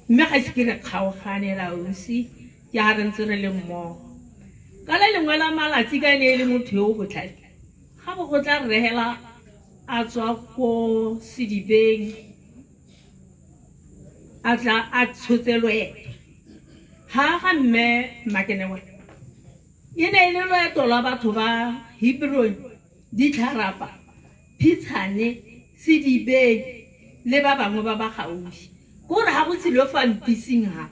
mme ga ise ke re kgaogane la ausi, ke ha re ntse re le mmogo. Ka le lengwe la malatsi ka e ne e le motho yo o botlhale, ga bo go tla rehela a tswa ko sedibeng, a tla a tshotse loeto. Ha ga mme Makenewa, e ne e le loeto lwa batho ba Hebron, Ditlharapa, Phitshane, Sedibeng le ba bangwe ba ba gaufi. Ke gore ga go tsile fa mpising ha,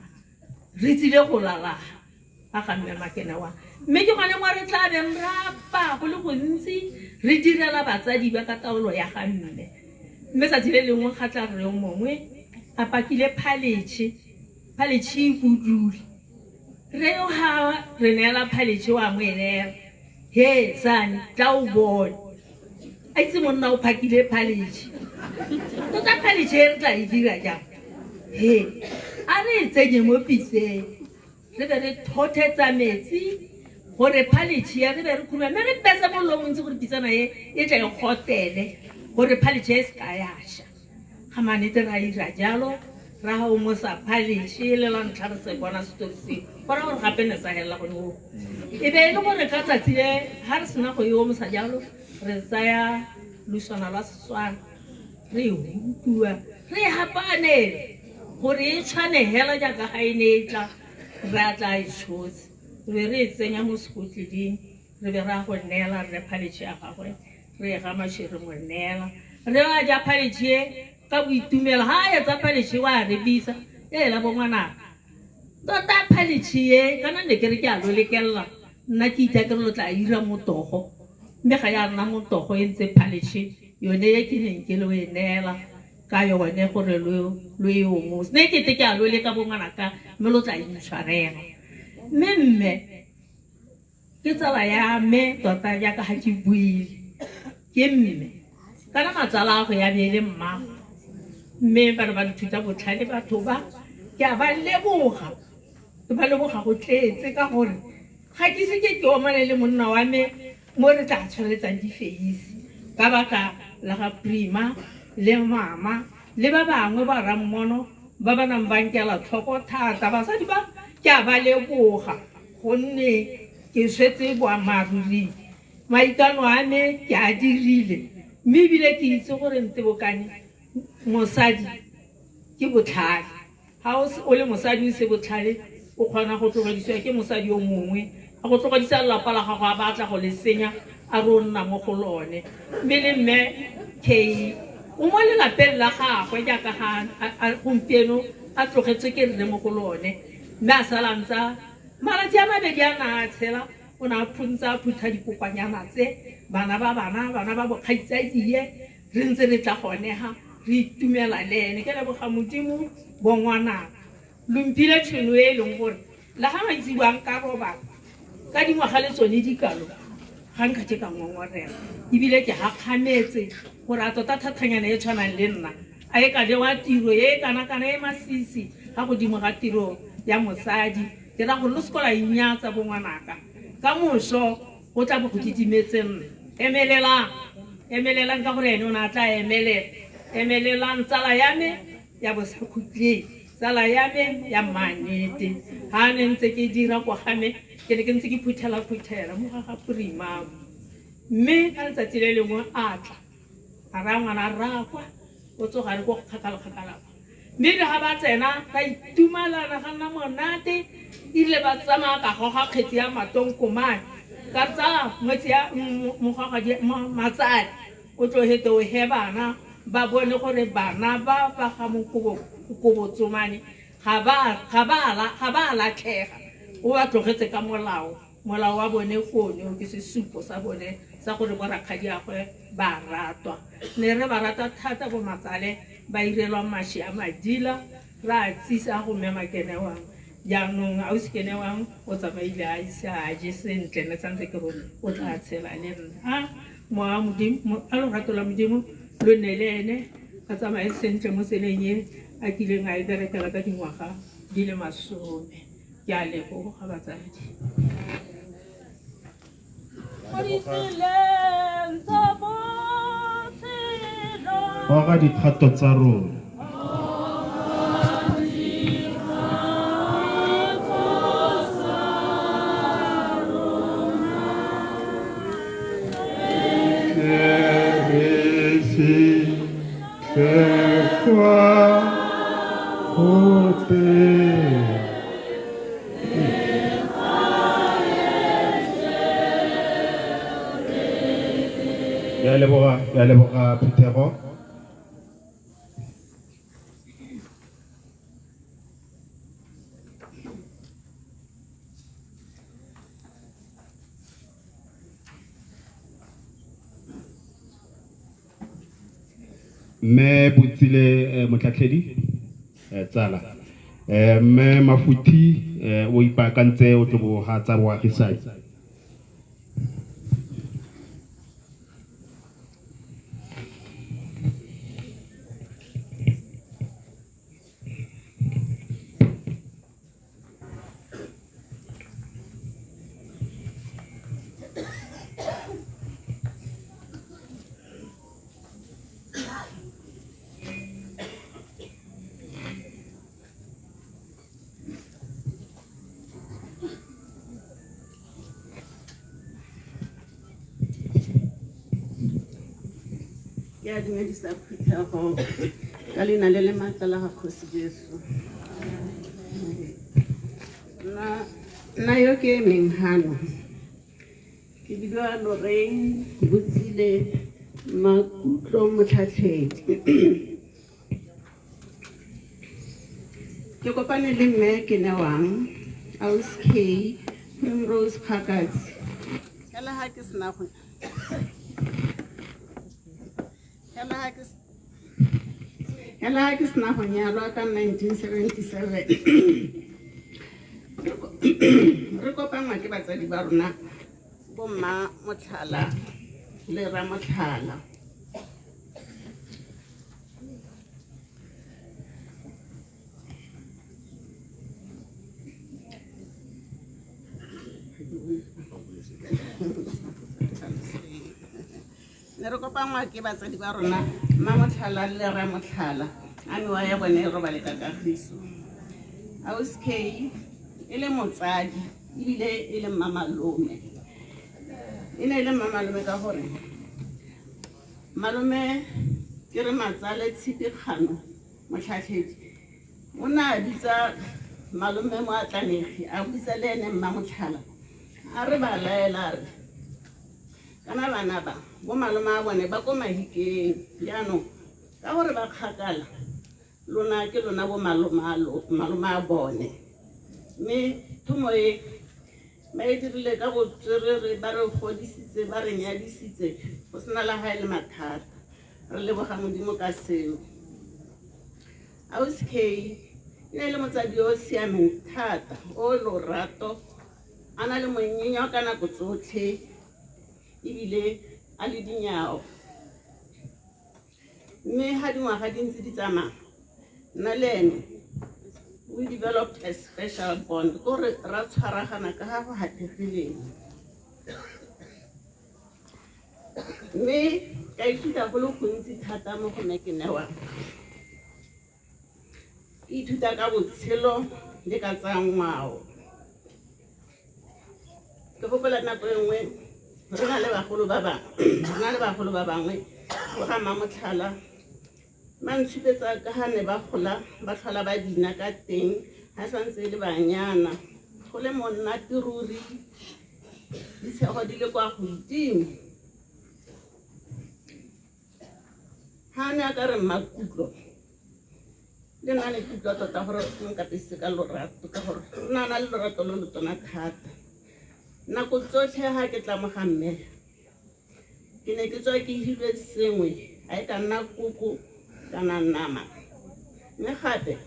re tsile go lala ga ga mme Makenewa. Mme ke gone mo re tla beng re apaa go le gontsi, re direla batsadi ba ka taolo ya ga mme. Mme tsatsi le lengwe ga tla rre mongwe a pakile phaletšhe, phaletšhe e budule. Rre yo ga re neela phaletšhe wa mo e neela, he sane tla o bone. A itse monna o phakile phaletšhe. Tota phaletšhe e re tla e dira jang? He, a re e tsenye mo pitseng. Re be re thothetsa metsi gore phaletšhe ya re be re khuma mme re bese mollo o montsi gore pitsana e e tle e gotele gore phaletšhe e se ka ya ša. Ga manete ra ira jalo ra omosa phaletšhe le la ntlha re se bona setori seo go raya gore gape ne sa helela gone oo. E be e le gore ka tsatsi le ga re sena go e omosa jalo re tsaya luswana lwa Setswana re e hutua re e hapanele gore e tshwane hela jaaka ga e ne e tla re a tla e tshotse. Re be re e tsenya mo sekotleleng re be ra go neela rre phaletšhe ya gagwe re e ga mašwi re mo neela. Re a ja phaletšhe e ka boitumelo ga a etsa phaletšhe wa re bitsa ela bo ngwanaka tota phaletšhe e kana ne ke re ke a lo lekelela nna ke itha ke re lo tla ira motogo mme ga ya nna motogo e ntse phaletšhe yone e ke neng ke lo e neela ka yone gore lo lo e omose ne kete ke a lo leka bo ngwanaka mme lo tla intshwarela. Mme mme ke tsala ya me tota jaaka ga ke buile ke mme kana matsala a go ya be e le mmago mme ba re ba nthuta botlhale batho ba ke a ba leboga ke ba leboga go tletse ka gore ga ke se ke ke omane le monna wa me mo re tla tshwareletsang difeisi ka baka la ga Prima le mama le ba bangwe ba rammono ba ba nang ba nkela tlhoko thata. Basadi ba ke a ba leboga gonne ke swetse boammaaruring. Maikano a me ke a dirile mme ebile ke itse gore Ntebokane mosadi ke botlhale. Ga o le mosadi o se botlhale o kgona go tlogedisiwa ke mosadi yo mongwe a go tlogedisa lelapa la gago a batla go le senya a re o nna mo go lone. Mme le mme Kay o mo lelapeng la gagwe jaaka ga gompieno a tlogetswe ke rre mo go lone mme a sala ntsa malatsi a mabedi a na a tshela o ne a phuntsa a phutha dikokwanyana tse bana ba bana bana ba bokgaitsadie re ntse re tla gone ha re itumela le ene. Ke leboga Modimo bongwanaka lo mphile tšhono e e leng gore le ga maitsiboang ka robala ka dingwaga le tsone dikalo ga nka ke ka ngongorega ebile ke gakgametse gore a tota thathanyana e tshwanang le nna a e ka jewa tiro e kana-kana e masisi ga godimo ga tiro ya mosadi. Ke ra gore lo seke la inyatsa bongwanaka ka moso go tla bo go kitimetse nna. Emelelang, emelelang ka gore ene o ne a tla emelela. Emelelang tsala ya me ya bosakhutleng, tsala ya me ya mmaanete. Ga ne ntse ke dira kwa ga me ke ne ke ntse ke phuthela-phuthela mo ga ga Purimamo. Mme ka letsatsi le lengwe a tla a raya ngwana rraakwa o tsoga re ko kgakala-kgakala kwa. Mme le ga ba tsena ba itumalana ga nna monate ebile ba tsamaya ka goga kgetsi ya matonkomane ka tsaya ngwetsi ya mogogadi matsadi o tlo hete o he bana ba bone gore bana ba ba ga mokobotsomane ga ba latlhega o ba tlogetse ka molao molao wa bone kone o ke sesupo sa bone sa gore bo rakgadiagwe ba ratwa. Ne re ba rata thata bo matsale ba irelwa mashi a madila ra tsisa go mme Makenewang. Jaanong ausi Kenewang o tsamaile a ise a je sentle ne santse ke gore o tla tshela le nna. A mowa Modimo a lorato la Modimo lo nne le ene a tsamaye sentle mo tseleng e a kileng a e berekela ka dingwaga di le 10. Ke a leboga batsadi. Mo ditseleng tsa botshelo. Goga dikgato tsa rona. Tle re fitlhe kwa go teng. Ke a leboga, ke a leboga phuthego. Mme Botsile Motlhatlhedi tsala mme Mafuthi o ipaakantse o tlo boga tsa boagisane. Ke a dumedisa phuthego ka leina le le maatla la ga Kgosi Jesu. Nna yo ke emeng hano ke bidiwa Lorraine Botsile Makutlo Motlhatlhedi. Ke kopane le mme ke newang Aus K Primrose Kgakatsi. Hela ha ke sena go hela ha ke hela ha ke sena go nyalwa ka 1977 re kopanngwa ke batsadi ba rona bomma Motlhala le Ramotlhala. Ne re kopanngwa ke batsadi ba rona mma Motlhala le Ramotlhala, a mewa ya bone e robale ka kagiso. Aus K e le motsadi ebile e le mmamalome. E ne e le mmamalome ka gore malome ke re matsale Tshipi Kgano Motlhatlhedi o ne a bitsa malome Moatlanegi, a bitsa le ene mma Motlhala, a re ba laela a re kana bana ba bo malome a bone ba ko Mahikeng, jaanong ka gore ba kgakala lona ke lona bo malome a bone. Mme thomo e ba e dirile ka botswerere, ba re godisitse, ba re nyadisitse go sena le ga e le mathata. Re leboga Modimo ka seo. Aus K e ne e le motsadi yo o siameng thata, o lorato, a na le monyenyo ka nako tsotlhe ebile a le dinyao. Mme ga dingwaga di ntse di tsamaya, nna le ene we developed a special bond, kore ra tshwaragana ka ga go hathegileng. Mme ka ithuta go le gontsi thata mo go mme ke newang. Ke ithuta ka botshelo le ka tsa ngwao. Ke gopola nako e nngwe re na le bagolo ba bangwe, re na le bagolo ba bangwe go ga Mmamotlhala, ba ntshupetsa ka ga ne ba gola ba tlhola ba bina ka teng ga santse e le banyana, go le monate ruri, ditshego di le kwa godimo. Ha ne a ka re Mmakutlo, le nna ne ke utlwa tota gore o nkapesitse ka lorato, ka gore o ne a na le lorato lo lo tona thata. Nako tsotlhe ha ke tla mo ga mme, ke ne ke tswa ke hilwe sengwe, a e ka nna koko kana nama. Mme gape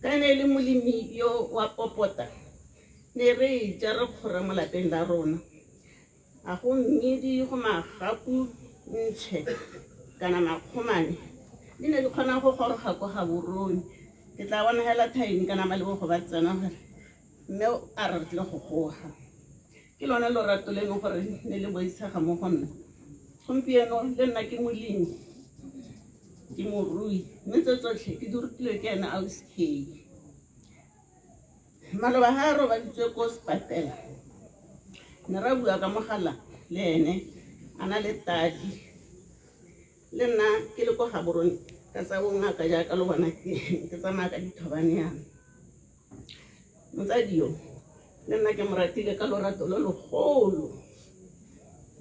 ka e ne e le molemi yo wa popota, ne re e ja re kgora mo lapeng la rona. A go mmidi, go magapu, ntšhe kana makgomane di ne di kgona go goroga ko Gaborone. Ke tla bona hela Thaini kana Malebogo ba tsena gore mme a re re tlile go goga. Ke lone lorato le leng gore ne le boitshega mo go nna. Gompieno le nna ke molemi, ke morui, mme tse tsotlhe ke di rutilwe ke ene Ausi Kay. Maloba ha a robaditswe ko sepatela, ne ra bua ka mogala le ene a na le tadi, le nna ke le ko Gaborone ka tsa bongaka jaaka lo bona ke tsamaya ka dithobane yana. Motsadi yo le nna ke mo ratile ka lorato lo logolo.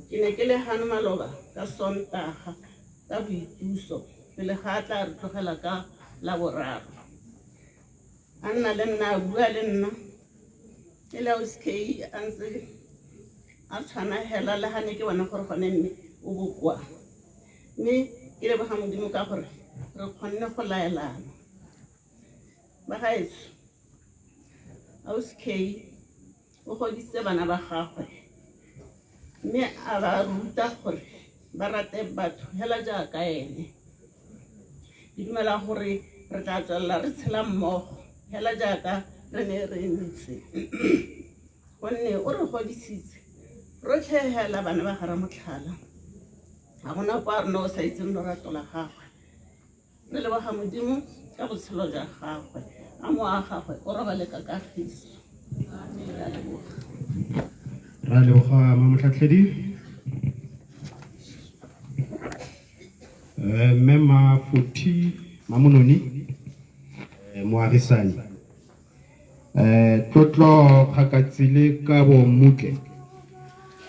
Ke ne ke le gano maloba ka Sontaga ka boituso pele ga a tla re tlogela ka Laboraro. A nna le nna, a bua le nna, e le Ausi K a ntse a tshwana hela le ga ne ke bona gore gone mme o bokoa. Mme Ke leboga Modimo ka gore re kgonne go laelana. Bagaetsho, Ausi Kay o godisitse bana ba gagwe mme a ba ruta gore ba rate batho hela jaaka ene. Ke dumela gore re tla tswelela re tshela mmogo hela jaaka re ne re ntse, gonne o re godisitse rotlhe hela bana ba ga Ramotlhala. Ga gona kwa rona o sa itseng lorato la gagwe. Re leboga Modimo ka botshelo jwa gagwe, a mowa wa gagwe o robale ka kagiso. Ke a leboga. Ra leboga Mamotlhatlhedi. Mme Mafothi Mamononi, moagisani. Tlotlo Kgakatsi le Kabo Mmutle,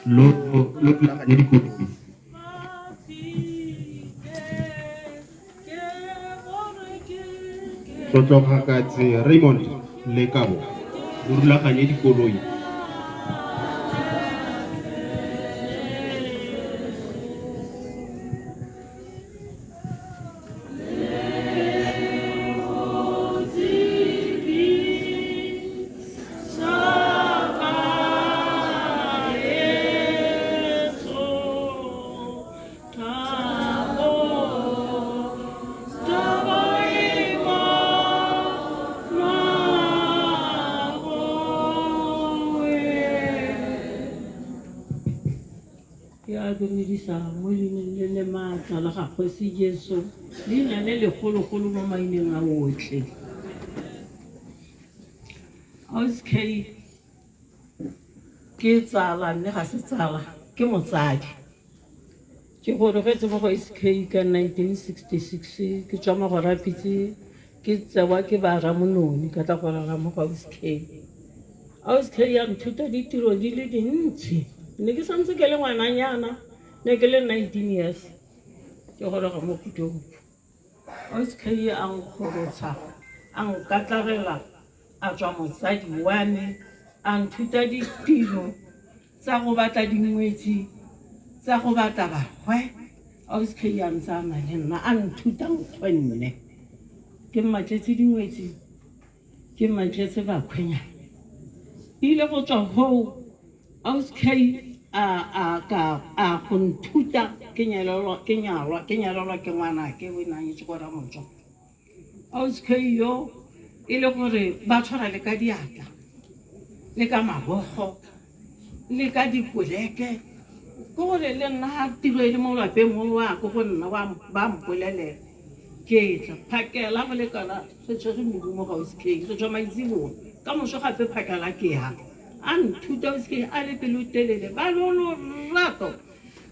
lo lo rulaganye dikoloi. Tlotlo Kgakatsi Raymond le Kabo, lo rulaganye dikoloi. Ke a dumedisa mo leineng le le maatla la ga Kgosi Jesu, leina le legologolo mo maineng a otlhe. Ausi Kay ke tsala mme ga se tsala, ke motsadi. Ke gorogetse mo go SK ka 1966 ke tswa Magorapitse ke tsewa ke ba Ramononi ka tla go rera mo go Ausi Kay. Ausi Kay ya nthuta ditiro di le dintsi. Ne ke santse ke le ngwananyana, ne ke le 19 years ke goroga mo Kutobu. Ausi Kay a nkgorotsha, a nkatlarela, a tswa motsadi wa me, a nthuta ditiro tsa go batla dingwetsi, tsa go batla bagwe. Ausi Kay a ntse a na le nna, a nthuta nkgonne. Ke mmatletse dingwetsi, ke mmatletse bakhwenyana. Ile go tswa hoo, Ausi Kay a a ka a go nthuta ke nyalelwa ke nyalwa ke nyalelwa ke ngwanake o ne a nyetse kwa Ramotswa. Ausi Kay yo e le gore ba tshwara le ka diatla le ka mabogo le ka dikoleke, ke gore le nna ha tiro e le mo lwapeng mo wa ko go nna wa ba mpolelela ke tla phakela go lekana re tshwere medumo ga Ausi Kay re tswa maitseboa ka moso gape phakela ke ya a nthuta Ausi Kay a le pelotelele ba lo lorato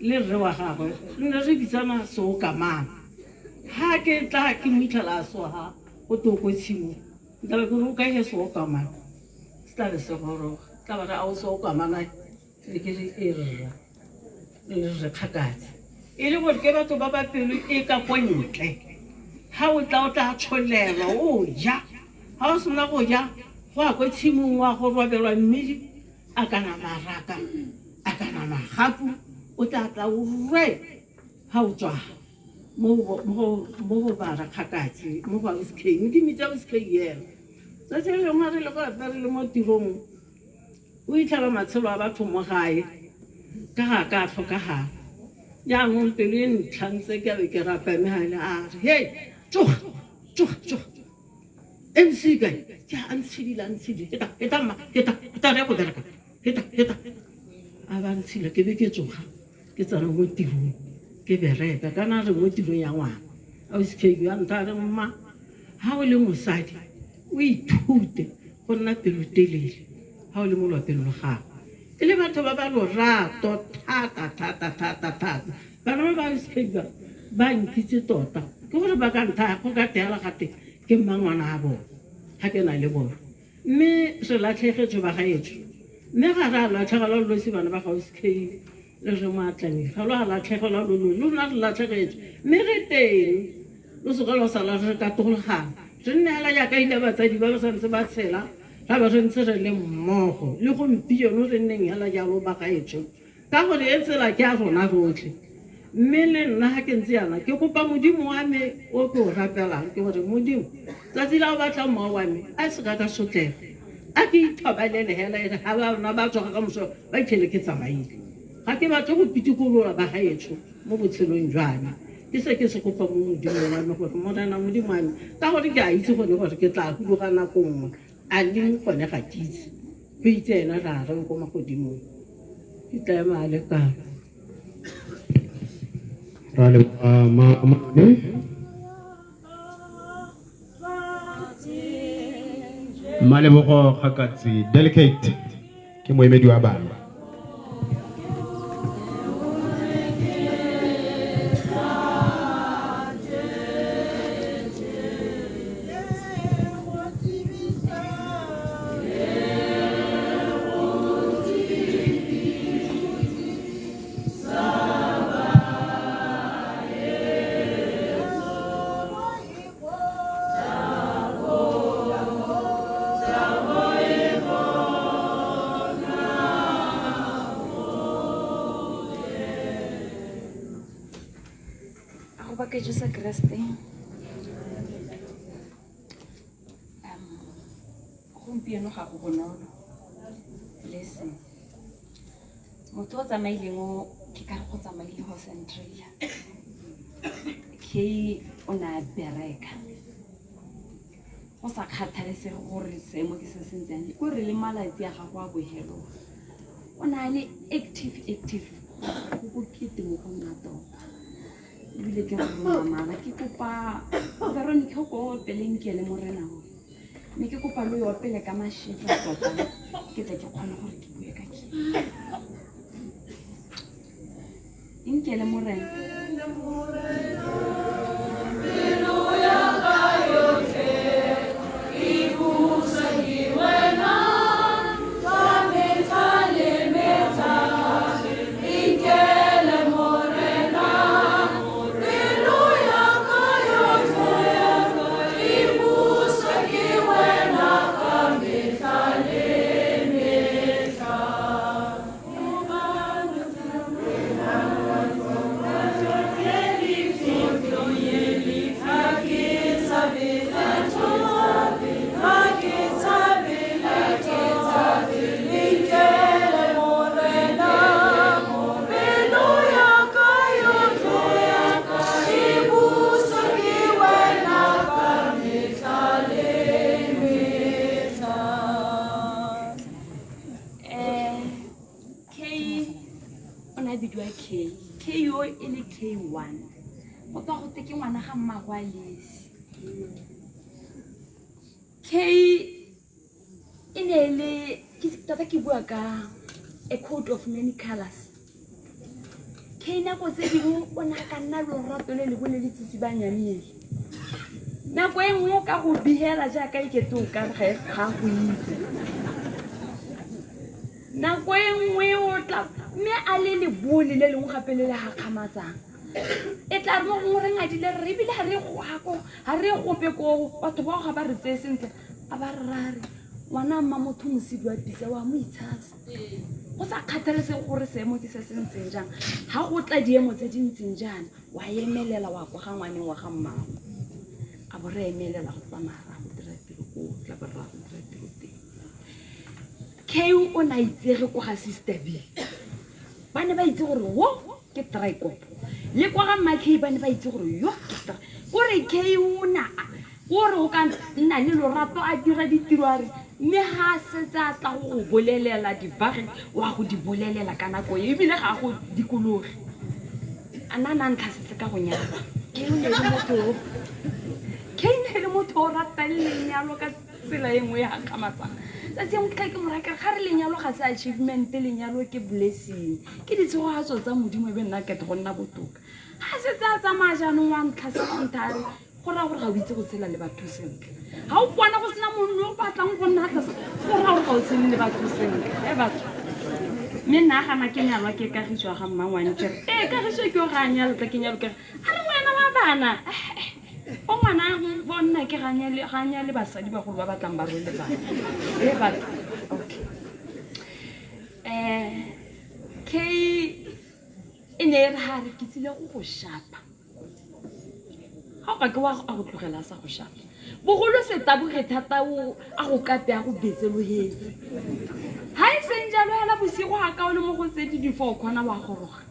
le rre wa gagwe re ne re bitsana seokamana. Ha ke tla ke mo itlhela a soga go te o ko tshimong, nka be ke re o kae he seokamana, se tla be se goroga, tla ba re a o seokamana, be ke re e rra le rre Kgakatsi. E le gore ke batho ba ba pelo e ka ko ntle, ha o tla o tla tsholelwa o ja, ha o sena go ja go ya ko tshimong wa go robelwa mmidi a kana maraka a kana magapu, o tla tla o rwe ha o tswa mo go ba Rakgakatsi mo go Ausi Kay, ke mmitsa Ausi Kay hela. Tsatsi le lengwe re le ko lapeng re le mo tirong, o itlhela matshelo a batho mo gae ka ga ka a tlhokagala. Jaanong pelo e ntlhantse ke a be ke rapame ga le a re hei tsoga tsoga tsoga MC kae ke a ntshidile a ntshidile ke ta ke ta mma ke ta ke ta re go bereka ke ta ke ta a ba ntshila ke be ke tsoga ke tsena mo tirong ke bereka kana re mo tirong ya ngwana. Ausi Kay ya ntha re mma ha o le mosadi o ithute go nna pelotelele ha o le mo lwapeng lwa gago. E le batho ba ba lorato thata thata thata thata. Bana ba ba Ausi Kay ba ba nkitse tota, ke gore ba ka nthaya go ka teela gate ke mma ngwana a bone ha ke na le bone. Mme re latlhegetswe bagaetsho, mme ga re a latlhegelwa lo losi bana ba ga Ausi Kay le re Moatlamedi, ga lo a latlhegelwa lo losi, lona re latlhegetswe mme re teng, lo seka lwa sala re katologana, re nne hela jaaka ile batsadi ba ba santse ba tshela, ra ba re ntse re le mmogo le gompieno re nneng hela jalo bagaetsho, ka gore e tsela ke ya rona rotlhe. Mme le nna ga ke ntse yana ke kopa modimo wa me o ke o rapelang ke gore modimo tsatsi la o batla mowa wa me a se ka ka sotlega a ke ithobalele hela ere ga bana ba tsoga ka moso ba itlhele ke tsamaile. Ga ke batle go pitikolola ba gaetsho mo botshelong jwa me. Ke se ke se kopa mo modimong wa me gore morena modimo wa me ka gore ke a itse gone gore ke tla huloga nako nngwe a leng gone ga ke itse go itse ena ra reng ko magodimong ke tla ema a le kalo. Ra leboga mmane. Mmalebogo Kgakatsi delicate ke moemedi wa bana. A go bake Jesu Kriste. Gompieno ga go bonolo le seng motho o tsamaileng o ke ka re go tsamaile go centralia ke o ne a bereka go sa kgathalesege gore seemo ke se se ntseng ko re le malatsi a gago a bogelo o ne a le active active go bokete mo go nna tota ebile ke go mamala ke kopa Veronica ko opeleng ke le morena o mme ke kopa lo opele ka mashetla tota ke tle ke kgone gore ke bue ka ke nkele morena. Pelo ya ka yotlhe e busa ke wena ka metlha le metlha. Inkele morena, pelo ya ka yotlhe e busa ke wena ka metlha le metlha. K o ne a bidiwa K K yo e le K1 go tswa gote ke ngwana ga mmago a lesi. K e ne e le ke tota ke bua ka a coat of many colors. K nako tse dingwe o ne a ka nna lorato le lengwe le le tsitsibanyamele nako e nngwe o ka go bihela jaaka e kete o ka re ga go itse nako e nngwe o tla mme a le lebole le lengwe gape le le gakgamatsang e tla re mo gongwe re ngadile re ebile ga re ga re gope koo batho bao ga ba re tseye sentle a ba re ra re ngwana mma motho mosidi wa pitsa wa mo itshasa go sa kgathalesege gore seemo ke se se ntseng jang ga go tla diemo tse di ntseng jaana wa emelela wa kwa ga ngwaneng wa ga mmago a bo re emelela go tsamaya ra go dira tiro ko tla bo ra go dira tiro teng. K o ne a itsege ko ga sister B ba ne ba itse gore wo ke tricop le kwa ga mma K ba ne ba itse gore yo ke tri kore K o na kore o ka nna le lorato a dira ditiro a re mme ga a setse a tla go go bolelela dibage wa go di bolelela ka nako e ebile ga a go dikologe a na na ntlha setse ka go nyalwa. K o ne le motho K ne le motho o ratang lenyalo ka tsela e nngwe e gakgamatsang tsatsi engwe tla ke mo raya ga re lenyalo ga se achievement lenyalo ke blessing ke ditshegogatso tsa modimo e be nna kete go nna botoka ga setse a tsamaya jaanong wa ntlha sekonthare go raya gore ga o itse go tshela le batho sentle ga o bona go sena monno o batlang go nna tlase go raya gore ga o tshele le batho sentle e batho mme nna gana ke nyalwa ke kagiso ga mmangwane ke re ee kagiso ke o ga a nyalo tla ke nyalo ke re a re wena wa bana o ngwana bo nna ke ga nyale basadi bagolo ba batlang ba rwele bana e batho okay K E ne e re ga re ke tsile go go shapa, ga o ka ke wa a go tlogela a sa go shapa. Bogolo se taboge thata o a go kape a go betse lohetse. Ga e seng jalo hela bosigo ga ka o le mo go tse di di-four kgona wa goroga.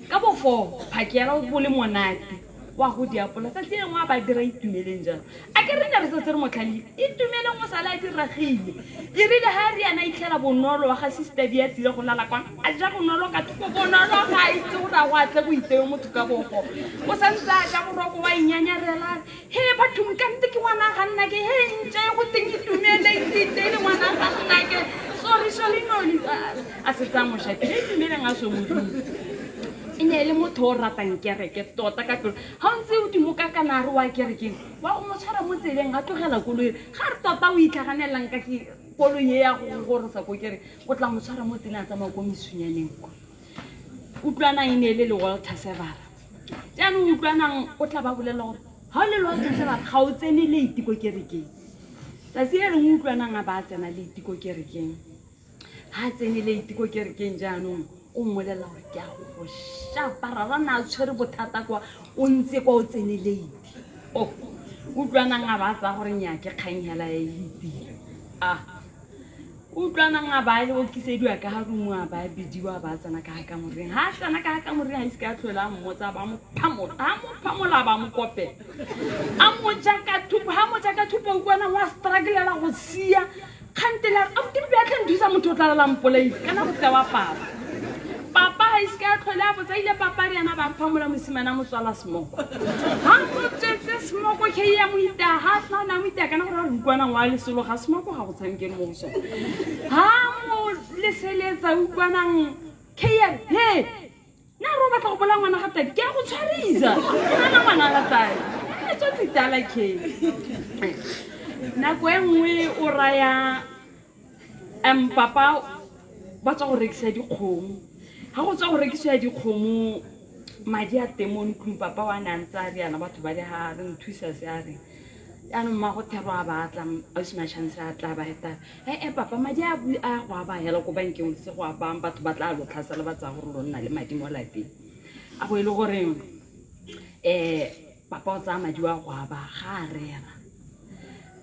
Ka bo four phakela o bo le monate wa go di apola. Tsatsi le lengwe a ba dira Itumeleng jalo. A ke re ne re setse re mo tlhalile. Itumeleng o sale a diragile. E rile ga re yana itlhela Bonolo wa ga Sister Bea tsile go lala kwa, a ja Bonolo ka thoko. Bonolo ga a itse gore a go atle go itewe motho ka bofo. O santse a ja boroko wa inyanyarela. He bathong kante ke ngwana ga nna ke he ntše go teng Itumele itite le ngwana ga nna ke. Sorry sorry noli a setse a mo shapile. Itumeleng a so modimo. E ne e le motho o ratang kereke tota ka pelo. Ga o ntse o di moka kana a re wa kerekeng, wa go mo tshwara mo tseleng a tlogela koloi. Ga re tota o itlhaganelang ka ke koloi e ya go gorosa ko kereke, o tla mo tshwara mo tseleng a tsamaya ko mesunyaneng kwa. Utlwanang e ne e le le Walter Sevara. Jaanong utlwanang o tla ba bolelela gore ga o le le Walter Sevara ga o tsene late ko kerekeng. Tsatsi le lengwe utlwanang a ba a tsena late ko kerekeng. Ga a tsene late ko kerekeng jaanong o mmolelela gore ke a go go shapa rara na a tshwere bothata kwa o ntse kwa o tsene late. Oh, utlwanang a ba tsaya gore nnyaa ke kgang hela ya itira. Ah, utlwanang a ba okisediwa ka ga rumo a ba bidiwa a ba tsena ka ga kamoreng. Ha a tsena ka ga kamoreng a ise ka tlhola a mmotsa ba mo phamola, ha mo phamola ba mo kopela. A mo ja ka thupo, ha mo ja ka thupo utlwanang wa strugglela go sia. Kgantele a re, Abuti Mpe a tlhe nthusa motho o tla lala mpolaile kana go tewa papa. Papa ga ise a tlhole a botsa ile papa re yana ba phamola mosimane a mo tswala smoko. Ha mo tswetse smoko ke ya mo itaya ha sena na mo itaya kana gore a re utlwana ngwa lesolo ga smoko ga go tshameke mo go sone. Ha mo leseletsa utlwanang ke ya he na re o batla go bolaya ngwana ga tadi ke a go tshwarisa ngwana ngwana ga tadi e tswetse tala ke nako e nngwe o raya um papa ba tswa go rekisa dikgomo ga go tswa go rekisiwa dikgomo madi a teng mo ntlong papa wa ne a ntse a riana batho ba le ga re nthusa se a reng jaanong mmago thero a batla ausi Machance a tla ba eta e papa madi a a go a ba hela ko bankeng o se go a bang batho ba tla lo tlhasela ba tsaya gore lo nna le madi mo lapeng a bo e le gore papa o tsaya madi wa go a ba ga a rera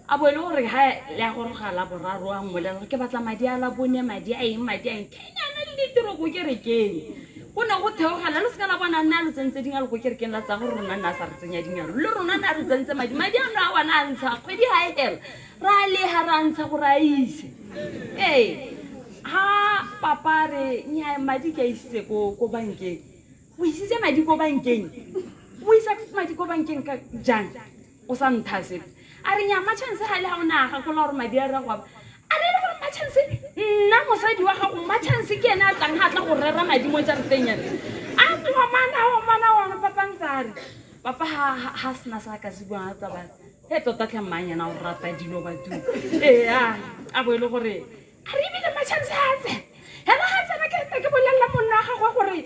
a bo e le gore ga le a goroga la boraro a mmolelela gore ke batla madi a la bone madi a eng madi a eng kenyana le ditiro ko kerekeng go ne go theogela lo seka la bona nna lo tsentse dingalo ko kerekeng la tsaya gore rona nna a sa re tsenya dingalo le rona nna re tsentse madi madi ano a ona a ntsha kgwedi ga e hela ra leha ra ntsha gore a ise ee ha papa re nya madi ke a isitse ko ko bankeng o isitse madi ko bankeng o isa madi ko bankeng ka jang o sa ntha sepe a re nya Machance ga le ga o ne a gakola gore madi a re go a re le gore Machance nna mosadi wa gago Machance ke ene a tlang ga tla go rera madi mo jarateng yana a tloga mana wa mana wa papa ntse a re papa ha sena sa ka se buang a tla ba he tota tlhe mmanyana o rata dilo batho ee a bo e le gore a re ebile Machance a tsena hela ga tsena ke ke bolelela monna wa gagwe gore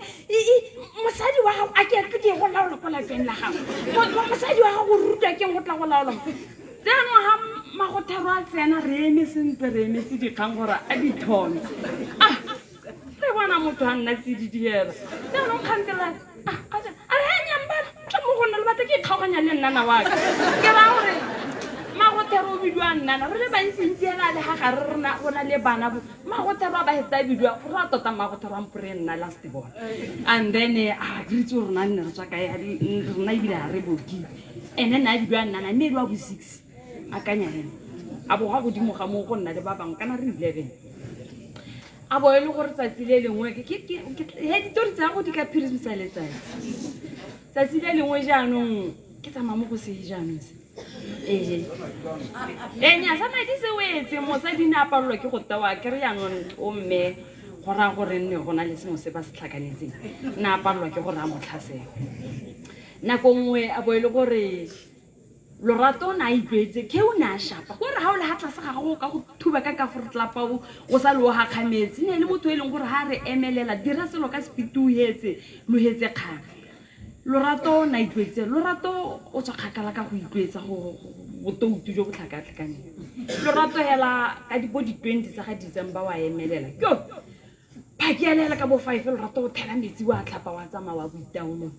mosadi wa gago a ke tle ke go laola ko lapeng la gago mosadi wa gago o rutwa keng go tla go laola jaanong ga magothero a tsena re eme sentle re emetse dikgang gore a di thome ah re bona motho a nna tsididi hela jaanong kgantela a re nyambala tla mo go nna le batla ke ikgaoganya le nnana wa ka ke raya gore magothero o bidiwa nnana re le bantsintsi ela le ga gare rena go na le bana bo magothero a ba heta bidiwa go raya tota magothero a mpore nna last born and then a ke itse rona nne re tswa kae rona ebile ga re boki ene nna a bidiwa nnana mme e le wa bo six akanya ene a boga godimo ga moo go nna le ba bangwe kana re 11 a bo e le gore tsatsi le lengwe he ditori tsa go di ka phirimisa letsatsi tsatsi le lengwe jaanong ke tsamaya mo go se jaanong se ee ee nya sa madi se wetse mosadi ne a palelwa ke go tewa ke re jaanong o mme go raya gore nne go na le sengwe se ba se tlhakanetseng ne a palelwa ke gore a mo tlhasela nako nngwe a bo e le gore Lorato o ne a itlwaetse ke o ne a shapa ko re ga o le ga tlase ga gago ka go thuba ka kafortlapa o sa le o gakgametse ne le motho e leng gore ga re emelela dira selo ka speed o hetse lo hetse kgang Lorato o ne a itlwaetse Lorato o tswa kgakala ka go itlwaetsa go botoutu jo bo tlhakatlhakaneng Lorato hela ka di bo di-20 tsa ga December wa emelela ke Phaki ya lela ka bo 5 Lorato o thela metsi wa tlhapa wa tsamaya wa boitaolong.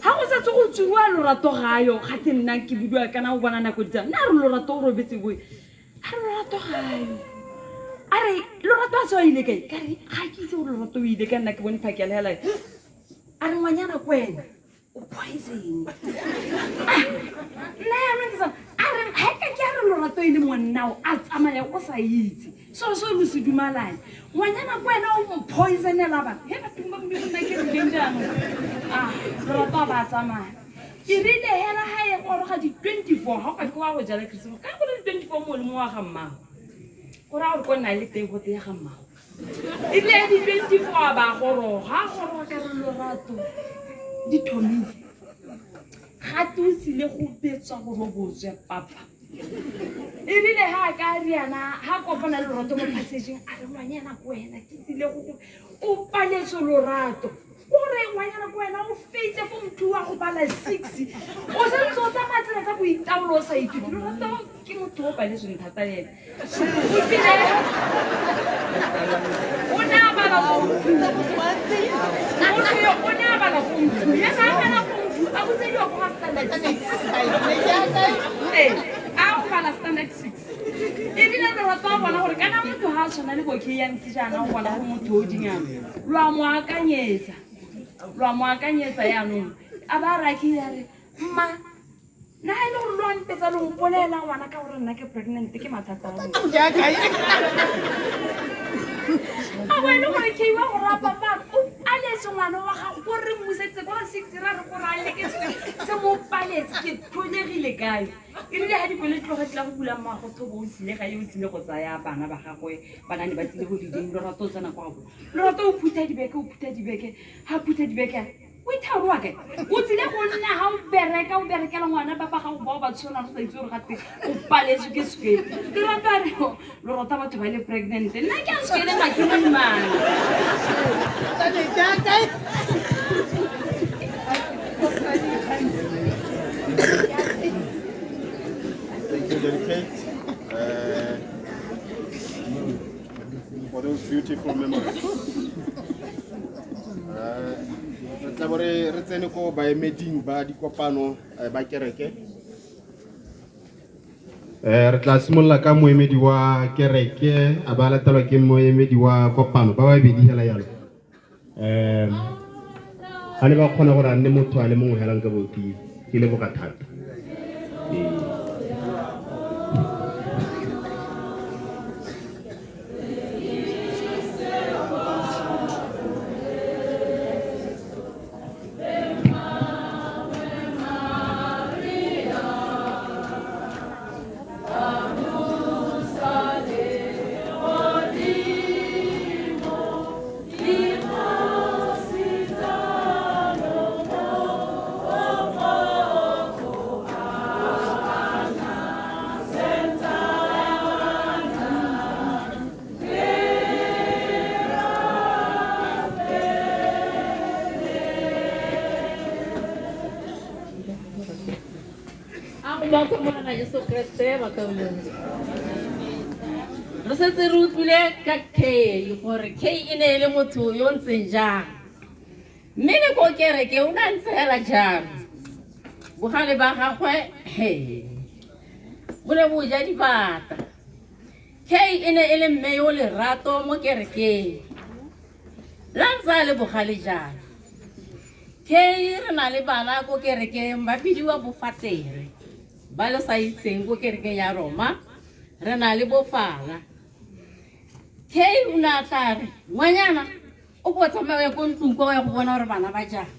Ga go setse go tsuwa Lorato gayo ga te nna ke budiwa kana o bona nako di tsamaya. Nna re Lorato o robetse boe. A re Lorato gayo. A re Lorato a tswa ile kae? Ka re ga ke itse gore Lorato o ile ka nna ke bone phaki ya lela. A re ngwanyana ko wena. O poison. Ah, nna yaanong ke sa a re ga e ka ke a re lorato e le monnao a tsamaya o sa itse seo se lo se dumalane ngwanyana ko wena o mo poisonela bana he bathong ba modimo nna ke rileng jaanong a lorato a ba a tsamaya ke rile hela ga e goroga di-24 ga o ka ke wa go jala christmas ka go le di-24 mo le mo wa ga mmago go raya gore ko nna le teng go te ya ga mmago e rile ya di-24 a ba goroga a goroga ka re lorato di thomile gate o tsile go betswa gore o botswe papa e rile ga a ka riana ga kopana le lorato mo passageng a re ngwanyana ko wena ke tsile go o paletswe lorato o re ngwanyana ko wena o feitse fo motho wa go bala 6 o santse o tsamaya tsela tsa boitaolo o sa ithuti lorato ke motho o paletsweng thata le ene o kile o ne a bala form two motho yo o ne a bala form two ya a bala form two a busediwa ko ga standard 6 ee a go bala standard 6 e rile lorato a bona gore kana motho ga a tshwana le bokhe ya ntse jaana o bona go motho o dingana lo a mo akanyetsa lo a mo akanyetsa yaanong a ba rake ya re mma nna ga e le gore lo ampetsa lo mpoleela ngwana ka gore nna ke pregnant ke mathata a a bo e le gore ke iwa go rapa ba o paletse ngwana wa gago ko re mmusetse kwa 6 ra re gore a leke se mo paletse ke tlholegile kae e rile ga dikole tloga tla go bula mmago thobo o tsile ga e o tsile go tsaya bana ba gagwe bana ne ba tsile go diding lorato o tsena kwa go lorato o phutha dibeke o phutha dibeke ga phutha dibeke o ithaore wa kae o tsile go nna ga o bereka o berekela ngwana ba ba gago bao ba tshwana re sa itse gore gate o paletswe ke sekele lorato a re lo rata batho ba le pregnant nna ke a sekele ga ke moimana. Thank you, Delicate, for those beautiful memories. Re tla bo re re tsene ko baemeding ba dikopano ba kereke. Re tla simolola ka moemedi wa kereke a ba latelwa ke moemedi wa kopano ba babedi hela yalo. Ga ne ba kgona gore a nne motho a le mongwe hela nka bo ke leboga thata. Ee. A go ba ko Morena Jesu Kriste bakaulengwe. Re setse re utlwile ka K gore K e ne e le motho yo o ntseng jang. Mme le ko kereke o ne a ntse hela jalo. Bogale ba gagwe he bo ne bo ja dibata. K e ne e le mme yo o lerato mo kerekeng. La ntse a le bogale jalo. K re na le bana ko kerekeng ba bidiwa bofatere ba le sa itseng ko kerekeng ya Roma re na le bofala. K o ne a tla re ngwanyana o ko tsamaya ko ntlong kwa o ya go bona gore bana ba jang.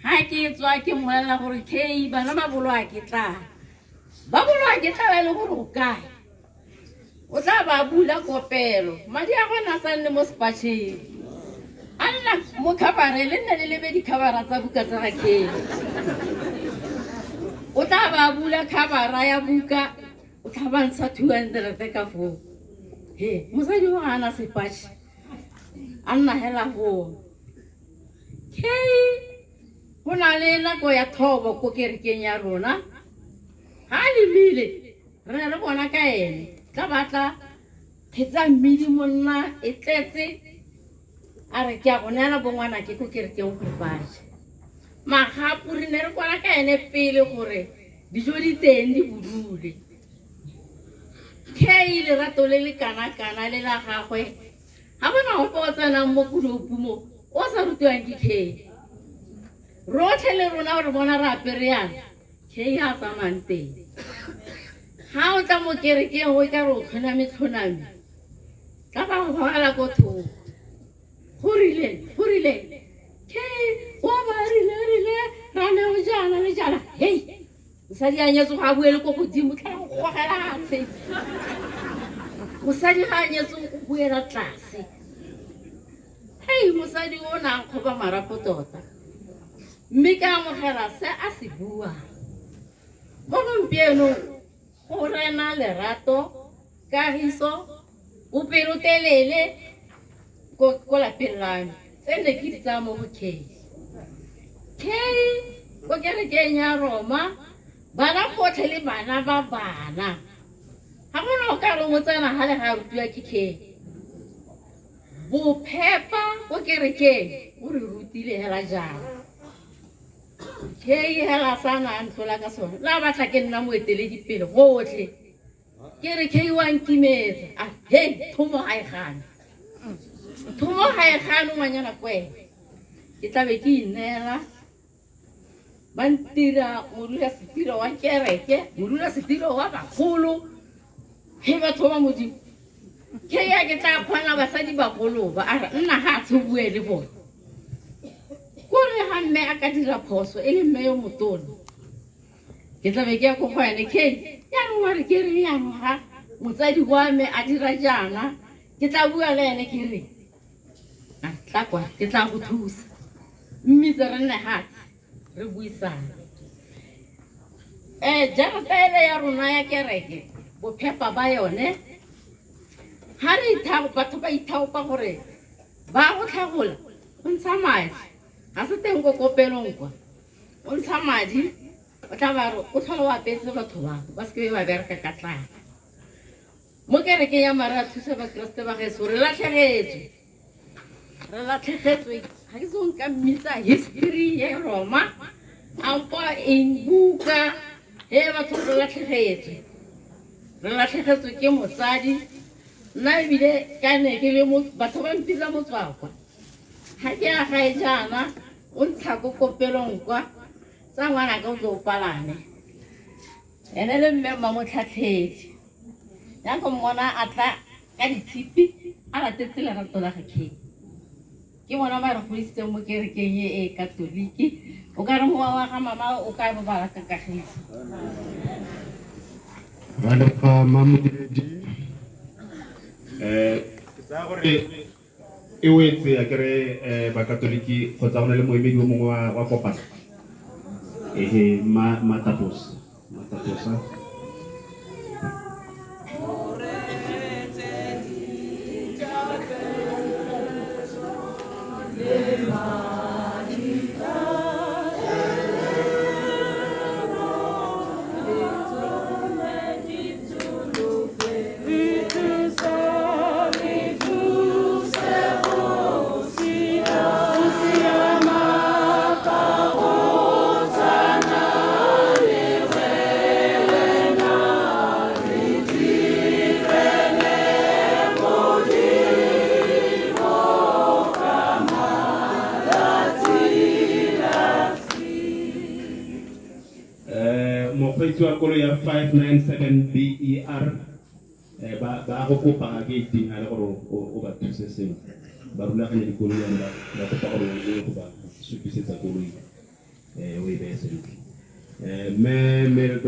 Ga ke tswa ke mmolelela gore K bana ba boloa ke tlala. Ba boloa ke tlala e le gore o kae. O tla ba bula kopelo madi a gona a sa nne mo sepatšheng. A nna mo khabare le nne le lebe dikhabara tsa buka tsa ga K. O tla ba bula khabara ya buka o tla ba ntsha 200 ka foo. He mosadi o ga ana sepatšhe a nna hela foo. K go na le nako ya thobo ko kerekeng ya rona. Ga a lemile re ne re bona ka ene tla batla kgetsa mmidi monna e tletse A re ke a go neela bongwanake ko kerekeng gore ba je. Magapu re ne re kwana ka ene pele gore dijo di teng di budule. Kei lerato le le kana-kana le la gagwe ga bona ope o tsenang mo kulopu mo o sa rutiwang ke Kei. Rotlhe le rona re bona re apere yana Kei a tsamayang teng. Ga o tla mo kerekeng o ka re o tlhoname-tlhoname tla ba go gogela ko thoko. Go rileng go rileng Kei o ba rile rile ra ne o jaana le jaana hei mosadi a nyetse go a buele ko godimo tla go gogela fatshe. Mosadi ga a nyetse o buela tlase. Hei mosadi o ne a nkgoba marapo tota mme ke amogela se a se buang. Mo gompienong go rena lerato, kagiso, bopelotelele ko lapeng la me tse ne ke di tsaya mo go Kei. Kei ko kerekeng ya Roma bana botlhe le bana ba bana ga gona o ka re mo tsena ga le ga rutiwa ke Kei. Bophepa ko kerekeng o re rutile hela jang. Kei hela sa na a ntlola ka sone la batla ke nna moeteledipele gotlhe. Ke re Kei wa nkimetsa a he thomo ga e gane. Thomo ga e gane ngwanyana ko wena. Ke tla be ke ineela ba ntira modulasetilo wa kereke, modulasetilo wa bagolo. He batho ba Modimo. Ke ya ke tla kgona basadi bagolo ba a re nna ga a tshe bue le bone. Kore ga mme a ka dira phoso e le mme yo motona. Ke tla be ke ya ko go ene Kei jaanong wa re ke reng jaanong ga motsadi wa me a dira jaana ke tla bua le ene ke reng. A tla kwa ke tla go thusa. Mmitse re nne hatshe re buisane. Jarata ele ya rona ya kereke bophepa ba yone ga re batho ba ithaopa gore ba go tlhagola o ntsha madi ga se teng ko kopelong kwa o ntsha madi o tla ba re o tlhole o apetse batho ba ba seke ba bereka ka tlala. Mo kerekeng ya Mare a Thusa Bakeresete ba gaetsho re latlhegetswe. Re latlhegetswe ga ke se nka mmitsa history ya Roma ampo eng buka he batho re latlhegetswe. Re latlhegetswe ke motsadi nna ebile ka ne ke le batho ba mpitsa motswakwa. Ga ke ya gae jaana o ntsha ko kopelong kwa tsa ngwanaka o tlo o palame. Ene le mme mmamotlhatlhedi. Yang go mmona a tla ka ditshipi a latetse lerato la ga Kei. Ke bona ba re godisitseng mo kerekeng e e katoliki. O ka re mowa wa ga mama o ka robala ka kagiso. Ra leboga Mmamodiredi. Ke tsaya gore e wetse a kere bakatoliki kgotsa go na le moemedi o mongwe wa kopano. Ehe Mataposa. Mataposa. Mokgweetsi wa koloi ya 597 BER ba go kopa ke iting a le gore o ba thuse sengwe. Ba rulaganya dikoloi yana ba kopa gore o ye go ba supisetsa koloi o e beye sentle. Mme Mary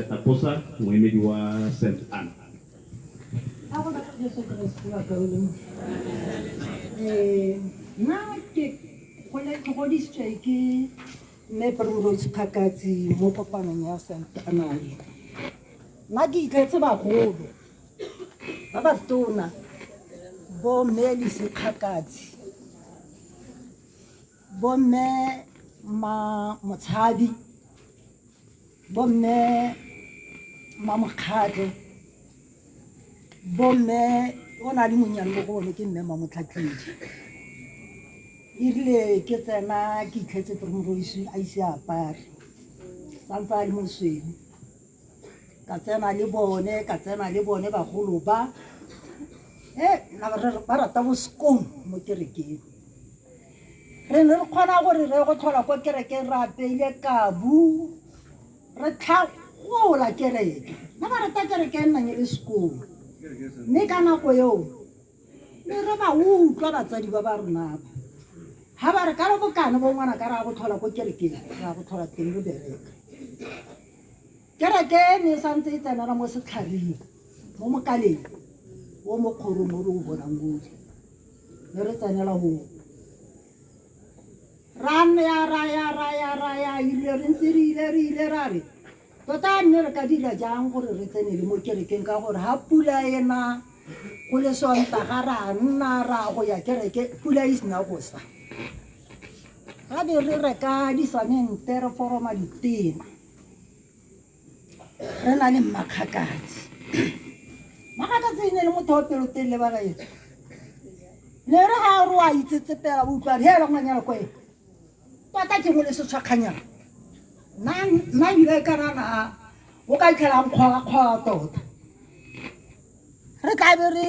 Taposa moemedi wa St Anne. Nna ke godisitswe ke mme Primrose Phakatsi mo kopanong ya St Anne. Nna ke itletse bagolo ba ba tona bo mme Lise Phakatsi, bo mme Ma Motshabi, bo mme Ma Mokgatlho, bo mme o na le monnyane mo go bone ke mme Mamotlhatlhedi. Erile ke tsena ke itlhetse Primrose a ise a apare, santse a le mosweu. Ka tsena le bone, ka tsena le bone bagolo ba. Nna ba rata bo sekong mo kerekeng. Re ne re kgona gore re go tlhola ko kerekeng re apeile kabu, re tlhagola kereke. Nna ba rata kereke e nnang e le sekolo. Mme ka nako eo, ne re ba utlwa batsadi ba ba rona ba. Ha ba re ka re bokana bo ngwana ka re a go tlhola ko kerekeng, re a go tlhola teng re bereka. Kereke e ne e santse e tsenela mo setlhareng, mo mokaleng o mo kgorong o re o bonang ole. Ne re tsenela oo. Ra ya ra ya ra ya ra ya, erile re ntse re ile re ile ra re, tota mme re ka dira jang gore re tsene le mo kerekeng ka gore ha pula e na go le Sontaga ra nna ra go ya kereke pula e sena go sa. Ra be re reka disamente re foroma ditena. Re na le Mmakgakatsi. Mmakgakatsi e ne le motho wa pelotelele ba gaetsho. Ne re ga re wa itsetsepela o utlwa re hela ngwanyana ko ena. Tota ke mo le setshwakganyana. Nna ebile ka rana o ka itlhela nkgola-kgola tota. Re tla be re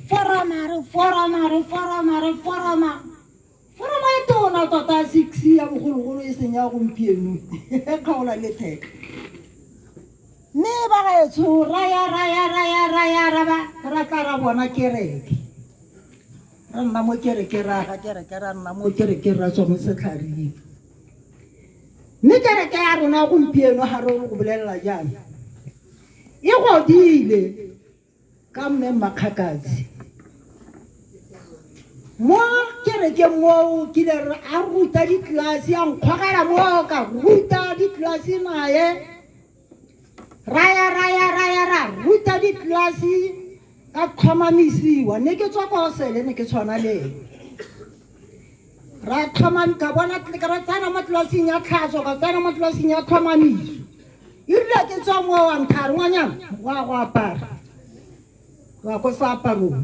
foroma re foroma re foroma re foroma. Foroma e tona tota 6 ya bogologolo e seng ya gompieno e kgaola le theka. Mme ba gaetsho ra ya ra ya ra ya ra ya ra ba ra tla ra bona kereke. Ra nna mo kereke ra aga kereke ra nna mo kereke ra tswa mo setlhareng. Mme kereke ya rona gompieno ga re go bolelela jaana e godile ka mme Mmakgakatsi. Mo kerekeng moo kile re a ruta ditlelase a nkgogela moo ka ruta ditlelase naye. Ra ya ra ya ra ya ra ruta ditlelase ka tlhomamisiwa ne ke tswa kwa osele ne ke tshwana le ene. Ra tlhomam ka bona ka ra tsena mo tlelaseng ya tlhatso ka tsena mo tlelaseng ya tlhomamiso. Erile ke tswa mo wa nthare ngwanyana wa go apara wa ko seaparong.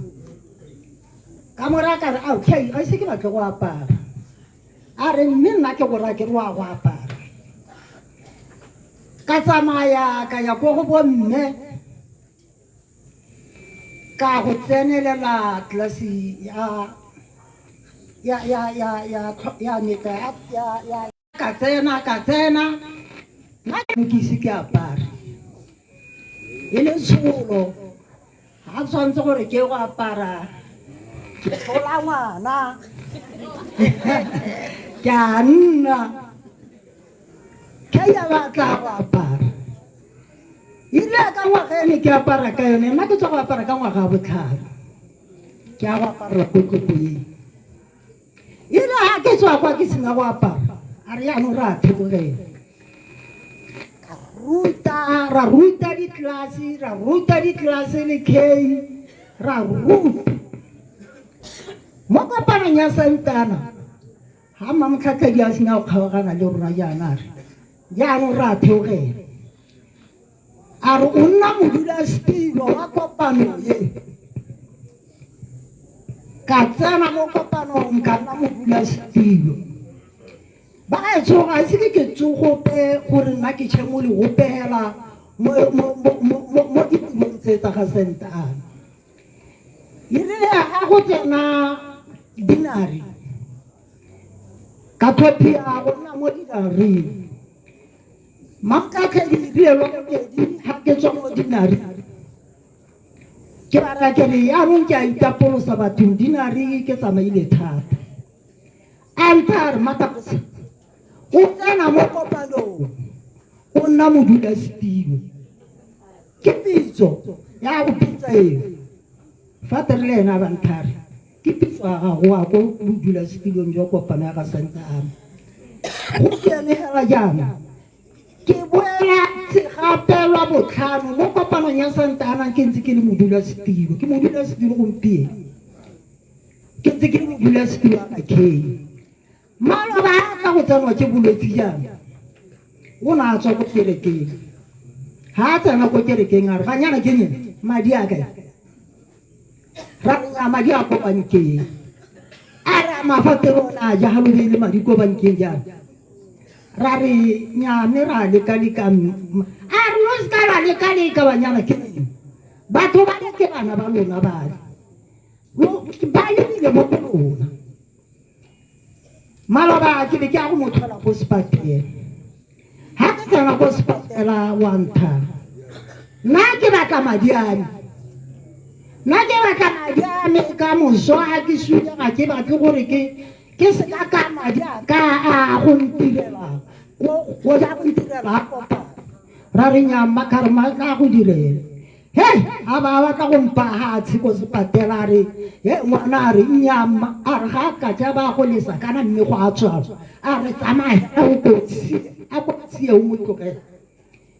Ka mora ka re ao okay ga ise ke batle go apara. A re mme nna ke go raya ke re wa go apara. Ka tsamaya ka ya ko go bomme ka go tsenelela tlelase ya ya ya ya ya ya neta ya ya ka tsena ka tsena nna ke ise ke apare e le tsholo ga tshwanetse gore ke go apara ke tlola ngwana ke a nna ke ya batla go apara erile ka ngwaga ene ke apara ka yone nna ke tswa go apara ka ngwaga wa botlhano ke a go aparela ko tlokoeng erile ga ke tswa kwa ke sena go apara a re yaanong re a thekogela ka ruta ra ruta ditlelase ra ruta ditlelase le k ra ruta mo kopanong ya santana ga mmamotlhatlhedi a sena go kgaogana le rona jaana a re jaanong re a theogela a re o nna modulasetilo wa kopano e ka tsena mo kopanong ka nna modulasetilo ba gaetsho ga ise ke ke tsogope gore nna ke tšhe mo legope hela mo ditirong tse tsa ga sentana erile ga go tsena dinare ka tlhophia go nna mo dinareng Mamkatlhedi erile lwa bobedi ga ke tswa mo dinareng ke ba raya ke re yaanong ke a itapolosa bathong dinare ke tsamaile thata a ntha a re Matapose o tsena mo kopanong o nna modulasetilo ke pitso ya go pitsa eo fa tere le ena a ba nthare ke pitso ya gago wa ko bodulasetilong jwa kopano ya ga Santa Ana gompieno hela jaana ke boela gape lwa botlhano mo kopanong ya Santa Ana ke ntse ke le modulasetilo ke modulasetilo gompieno ke ntse ke le modulasetilo wa Kei maloba a tla go tsenwa ke bolwetse jaana o ne a tswa ko kerekeng ga a tsena ko kerekeng a re ganyana ke eng madi a kae ra re madi a ko bankeng A re a mafatero ona a ja ga lo beile madi ko bankeng jang? Ra re nnyaa, mme ra leka-leka. A re lo seka lwa leka-leka banyana, ke eng? Batho ba le ke bana ba lona bale. Ba lebile mo go lona. Maloba ke be ke ya go mo tlhola ko sepatela. Ha ke tsena ko sepatela wa ntha. Nna ke batla madi a me. Nna ke batla madi a me ka moso ha ke sule, ga ke batle gore ke ke se ka ka madi a ka a go ntirela go ja go ntirela a kopana. Ra re nnyaa mma ka re mma tla go direla. He a ba batla go mpa hatshe ko sepatela, a re he ngwana, a re nnyaa mma, a re ga a ka ja ba go lesa kana mme go a tswalwa, a re tsamaya o ko a ko tsie o mo tlogela.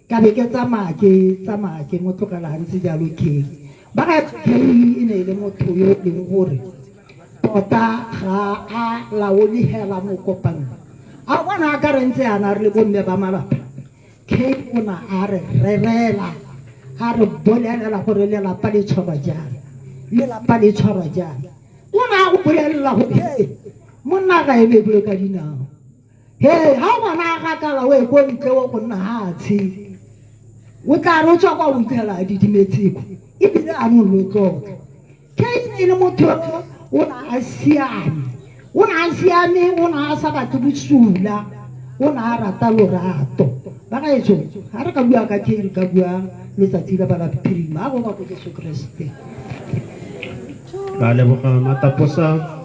Ka be ke tsamaya ke tsamaya ke mo tlogela a ntse jalo. Ke ba ga ke e ne e le motho yo e leng gore tota ga a laole hela mo kopanong. A bona a ka re ntse yana re le bomme ba malapa, Ke o na a re rerela, a re bolelela gore lelapa le tshwarwa jang, lelapa le tshwarwa jang. O ne a go bolelela gore he monna ga eme bue ka dinao, he ha ngwana a gakala o ye ko ntle o go nna hatshe, o tla re o tswa kwa o itlhela a didimetseko ebile a no lo tlotla. Ke e ne e le motho o ne a siame, o ne a siame, o ne a sa batle bosula, o ne a rata lorato. Ba gaetsho, ga re ka bua ka ke re ka bua letsatsi la bala phirima, a go ba ko Jesu Kriste. Ra leboga Mataposa.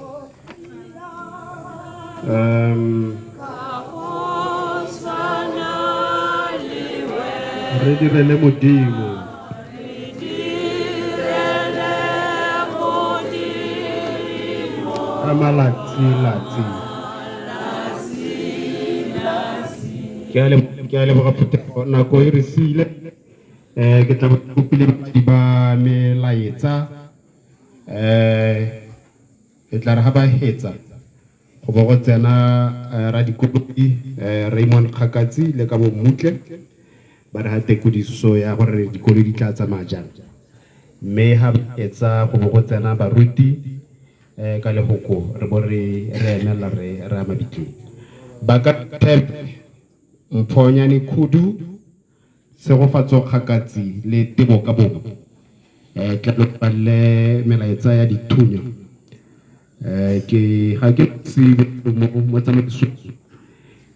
Re direle Modimo. Ka malatsi latsi. Ke a ke a leboga phuthego, nako e re siile. Ke tla bo kopile babadi ba melaetsa, e tla re ga ba hetsa go bo go tsena radikoloi Raymond Kgakatsi le ka bo Mmutle ba re ga tekodiso ya gore dikoloi di tla tsamaya jang, mme ga ba hetsa go bo go tsena baruti ka lehoko re bo re re emelela re re ya mabitleng. Ba ka Mphonyane Khudu, Tshegofatso Kgakatsi le Tebo ka bongwe. Tla lo balle melaetsa ya dithunya. Ke ga ke se mo mo tsamaisong.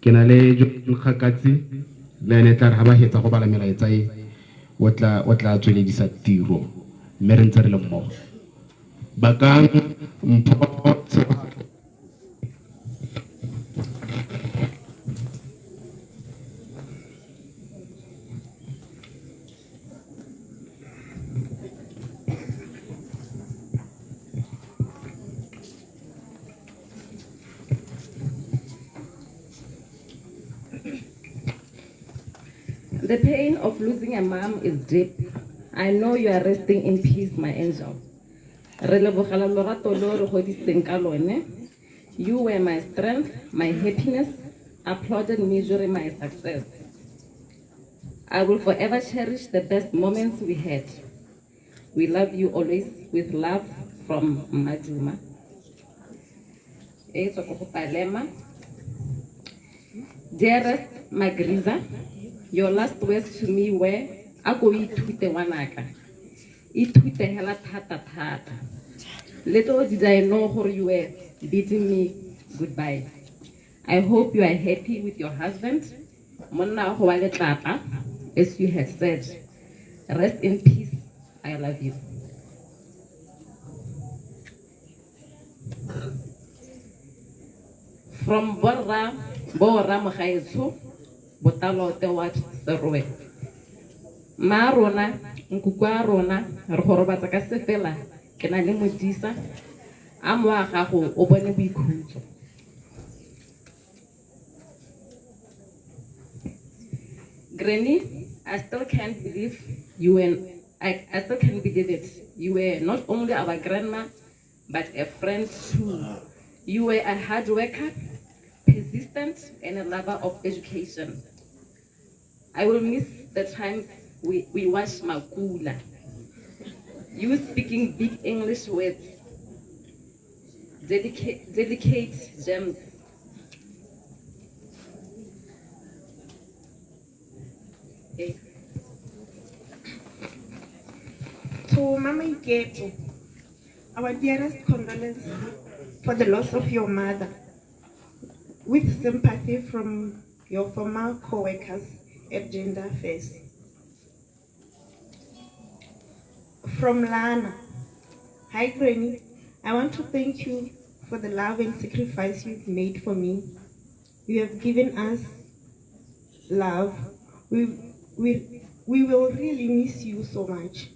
Ke na le John Kgakatsi le ene tla re ga ba hetsa go bala melaetsa e o tla o tla tsweledisa tiro mme re ntse re le mmogo. Bakang Mpho Tshegofatso. The pain of losing a mom is deep. I know you are resting in peace, my angel. Re lebogela lorato lo re godisitseng ka lone. You were my strength, my happiness, applauded me during my success. I will forever cherish the best moments we had. We love you always, with love from Majuma. E tswa ko go Palema. Dearest Magriza, your last words to me were, a ko o ithute ngwanaka. Ithute hela thata thata. Little did I know gore you were bidding me goodbye. I hope you are happy with your husband. Monna wa go wa letlapa, as you have said. Rest in peace. I love you. From Borra, Borra Mogaetsho, Botalote Ward, Serowe. Ma rona, nkuku a rona, re go robatsa ka sefela, ke na le modisa, a moa gago o bone boikhutso. Granny, I still can't believe you were, I still can't believe it. You were not only our grandma, but a friend too. You were a hard worker, persistent, and a lover of education. I will miss the times we watched Makula. You speaking big English words. Delicate gems. Eh. To Mama Ikepo, our dearest condolence for the loss of your mother, with sympathy from your former co-workers at Gender Affairs. From Lana, hi Granny, I want to thank you for the love and sacrifice you've made for me. You have given us love. We will really miss you so much.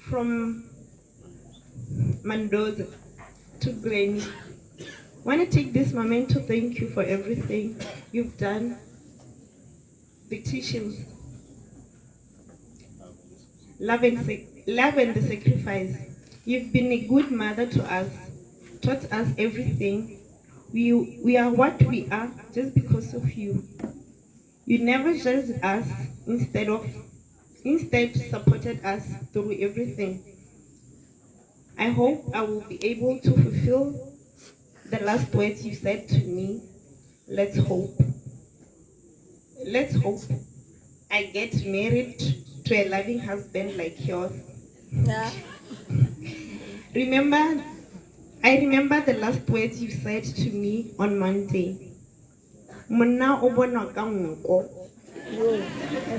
From Mendoza to Granny, want to take this moment to thank you for everything you've done, the teachings, love and the sacrifice. You've been a good mother to us, taught us everything. We are what we are just because of you. You never judged us, instead supported us through everything. I hope I will be able to fulfill the last words you said to me. Let's hope. Let's hope I get married to a loving husband like yours. Yeah. I remember the last words you said to me on Monday. Monna o bonwa ka nko.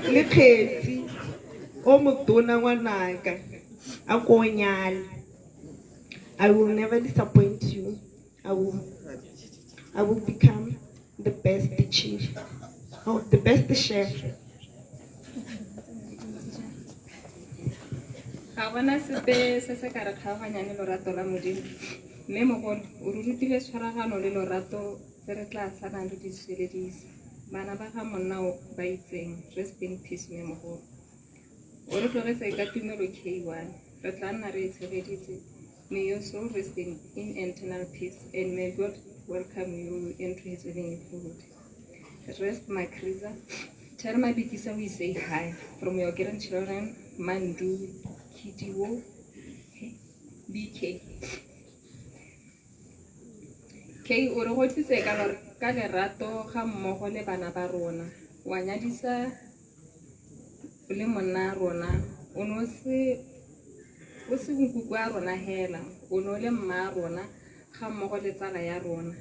Le kgetsi o motona ngwanaka a ko nyale. I will never disappoint you. I will become the best chief. Oh, the best chef. Ga bona sepe se se ka re kgaoganyang le lorato la Modimo. Mme mogolo o re rutile tshwaragano le lorato tse re tla salang re di tsweledisa. Bana ba ga monna o ba itseng, rest in peace mme mogolo. O re tlogetse ka tumelo K1, re tla nna re e tshegeditse. May your soul rest in eternal peace, and may God welcome you into his living fold. Rest, my Kriza. Tell my Bikisa we say hi from your grandchildren, Mandu, Kidiwo, BK. K o re godisitse ka lerato ga mmogo le bana ba rona. Wa nyadisa le monna rona, o ne o se nkuku wa rona hela, o ne o le mma rona ga mmogo le tsala ya rona.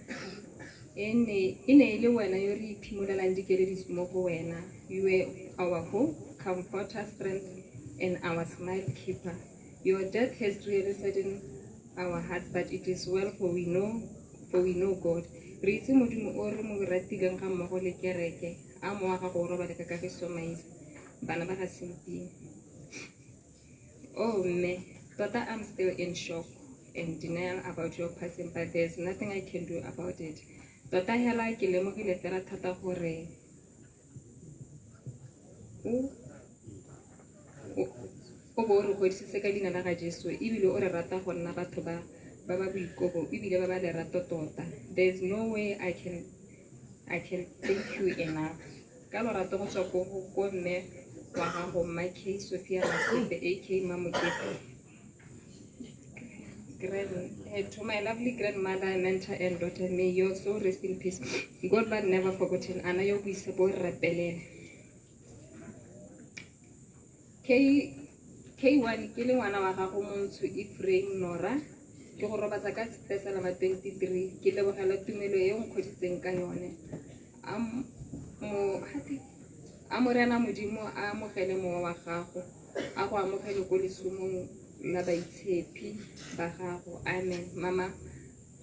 E ne e le wena yo re iphimolelang dikeledi mo go wena. You were our hope, comforter, strength, and our smile keeper. Your death has really saddened our hearts, but it is well, for we know God. Re itse Modimo o re mo ratileng ga mmogo le kereke, a mowa gago o robale ka kagiso maisa. Bana ba ga Simping. Oh mme, tota I'm still in shock and denial about your passing, but there's nothing I can do about it. Tota hela ke lemogile fela thata gore o bo o re godisitse ka leina la ga Jesu, ebile o re rata go nna batho ba ba boikobo ebile ba ba lerato tota. There's no way I can thank you enough. Ka lorato go tswa ko mme wa gago Mma K Sophia Masepe aka Mamokete. To my lovely grandmother, mentor, and daughter, may your soul rest in peace. God but never forgotten. Ana yo boitshepo re rapelele. K1 ke le ngwana wa gago Montsho Ephraim Nora. Ke go robatsa ka Sepesalama 23. Ke lebogela tumelo e o nkgodisitseng ka yone. A Morena Modimo a amogele mowa wa gago, a go amogele ko lesomong la baitshepi ba gago. Amen. Mama,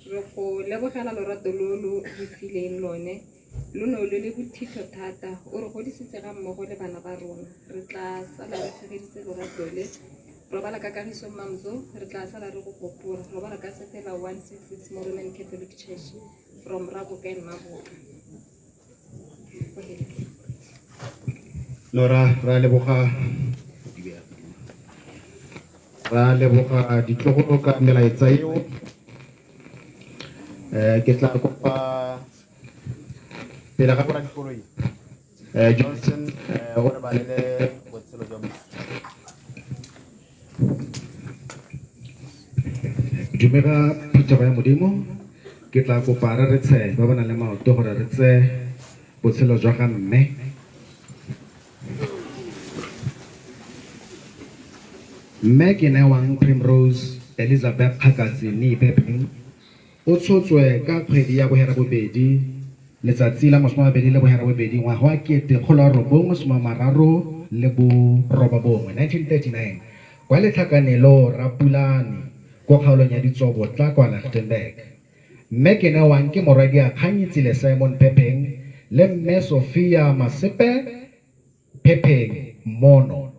re go lebogela lorato lo lo re fileng lone, lo ne lo le bothitho thata. O re godisitse ga mmogo le bana ba rona. Re tla sala re tshegeditse lorato le. Robala ka kagiso Mamzo, re tla sala re go gopola. Robala ka Sefela 166 mo Roman Catholic Church from Raboka and Maboka. Nora, ra leboga ditlogolo ka melaetsa eo. Ke tla kopa pele ga bora dikoloi Johnson o re balele botshelo jwa moswi. Dumela phuthego ya Modimo, ke tla kopa re re tshe ba ba nang le maoto gore re tseye botshelo jwa ga mme. Mme ke newang Primrose Elizabeth Kgakatsi Niipepeng o tshotswe ka kgwedi ya boherabobedi letsatsi la 28 ngwaga wa 1939, 1939, kwa Letlhakanelo Rapulane ko kgaolong ya Ditsobotla kwa Lichtenburg. Mme ke newang ke morwadia Kganyetsile Simon Phepheng le mme Sophia Masepe Phepheng Mono.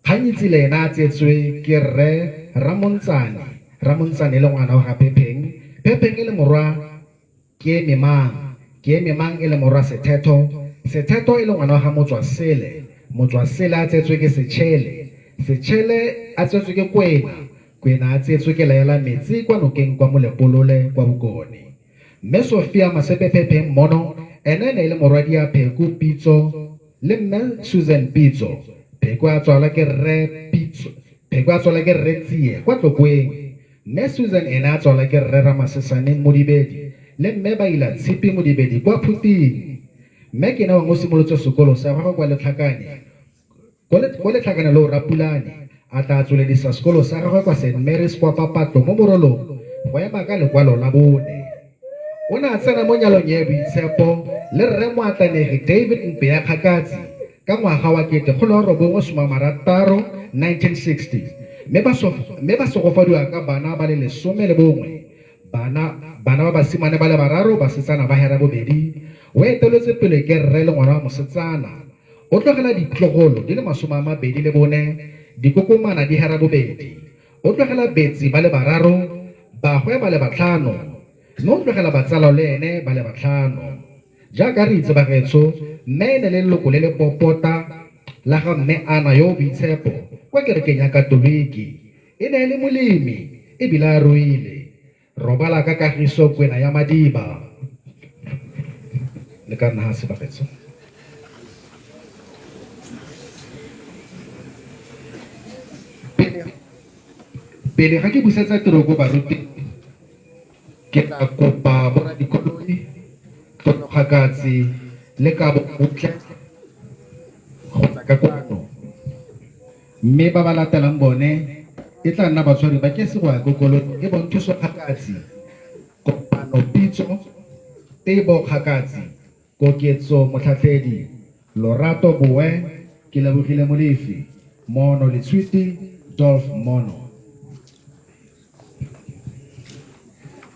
Kganyetsile ena a tsetswe ke rre Ramontsane, Ramontsane e le ngwana wa ga Phepheng, Phepheng e le morwa Keememang, Keememang e le morwa Sethetho, Sethetho e le ngwana wa ga Motswasele, Motswasele a tsetswe ke Setšhele, Setšhele a tsetswe ke Kwena, Kwena a tsetswe ke Laela Metsi kwa nokeng kwa Molepolole kwa Bokone. Mme Sophia Masepe Phepheng Mono ene ne e le morwadia Pheko Pitso le mme Susan Pitso. Pheko a tswalwa ke rre Pitso, Pheko a tswalwa ke rre Tsie kwa Tlokweng. Mme Susan ene a tswalwa ke rre Ramasesane Modibedi le mme Baila Tshipi Modibedi kwa Phuting. Mme Kenewang o simolotse sekolo sa gagwe kwa Letlhakane, kwa Letlhakane loo Rapulane, a tla tsweledisa sekolo sa gagwe kwa St Mary's kwa Papatlo mo Morolong go ema ka lekwalo la bone. O ne a tsena mo nyalong ya boitshepo le rre moatlanegi David Mpeya Kgakatsi ka ngwaga wa 1960, 1960, mme ba segofadiwa ka bana ba le 11, bana ba basimane ba le bararo, basetsana ba hera bobedi. O eteletswe pele ke rre le ngwana wa mosetsana. O tlogela ditlogolo di le 24, dikokomana di hera bobedi. O tlogela betsi ba le bararo, bagwe ba le batlhano, mme o tlogela batsala le ene ba le batlhano. Jaaka re itse bagaetsho, mme e ne le leloko le le popota la ga mme Ana yo o boitshepo kwa kerekeng ya Katoliki. E ne e le molemi ebile a ruile. Robala ka kagiso Kwena ya Madiba. Le ka nna ha se bagaetsho. Pele ga ke busetsa tiro ko baruti, ke tla kopa boradikoloi, Tlotlo Kgakatsi le Kabo Butle go tla ka kwano. Mme ba ba latelang bone e tla nna batshwari ba kesi go ya ko koloi e bong Thuso Kgakatsi, Kopano Pitso, Tebo Kgakatsi, Koketso Motlhatlhedi, Lorato Boe, ke lebogile Molefi, Mono Letshwiti, Dolph Mono.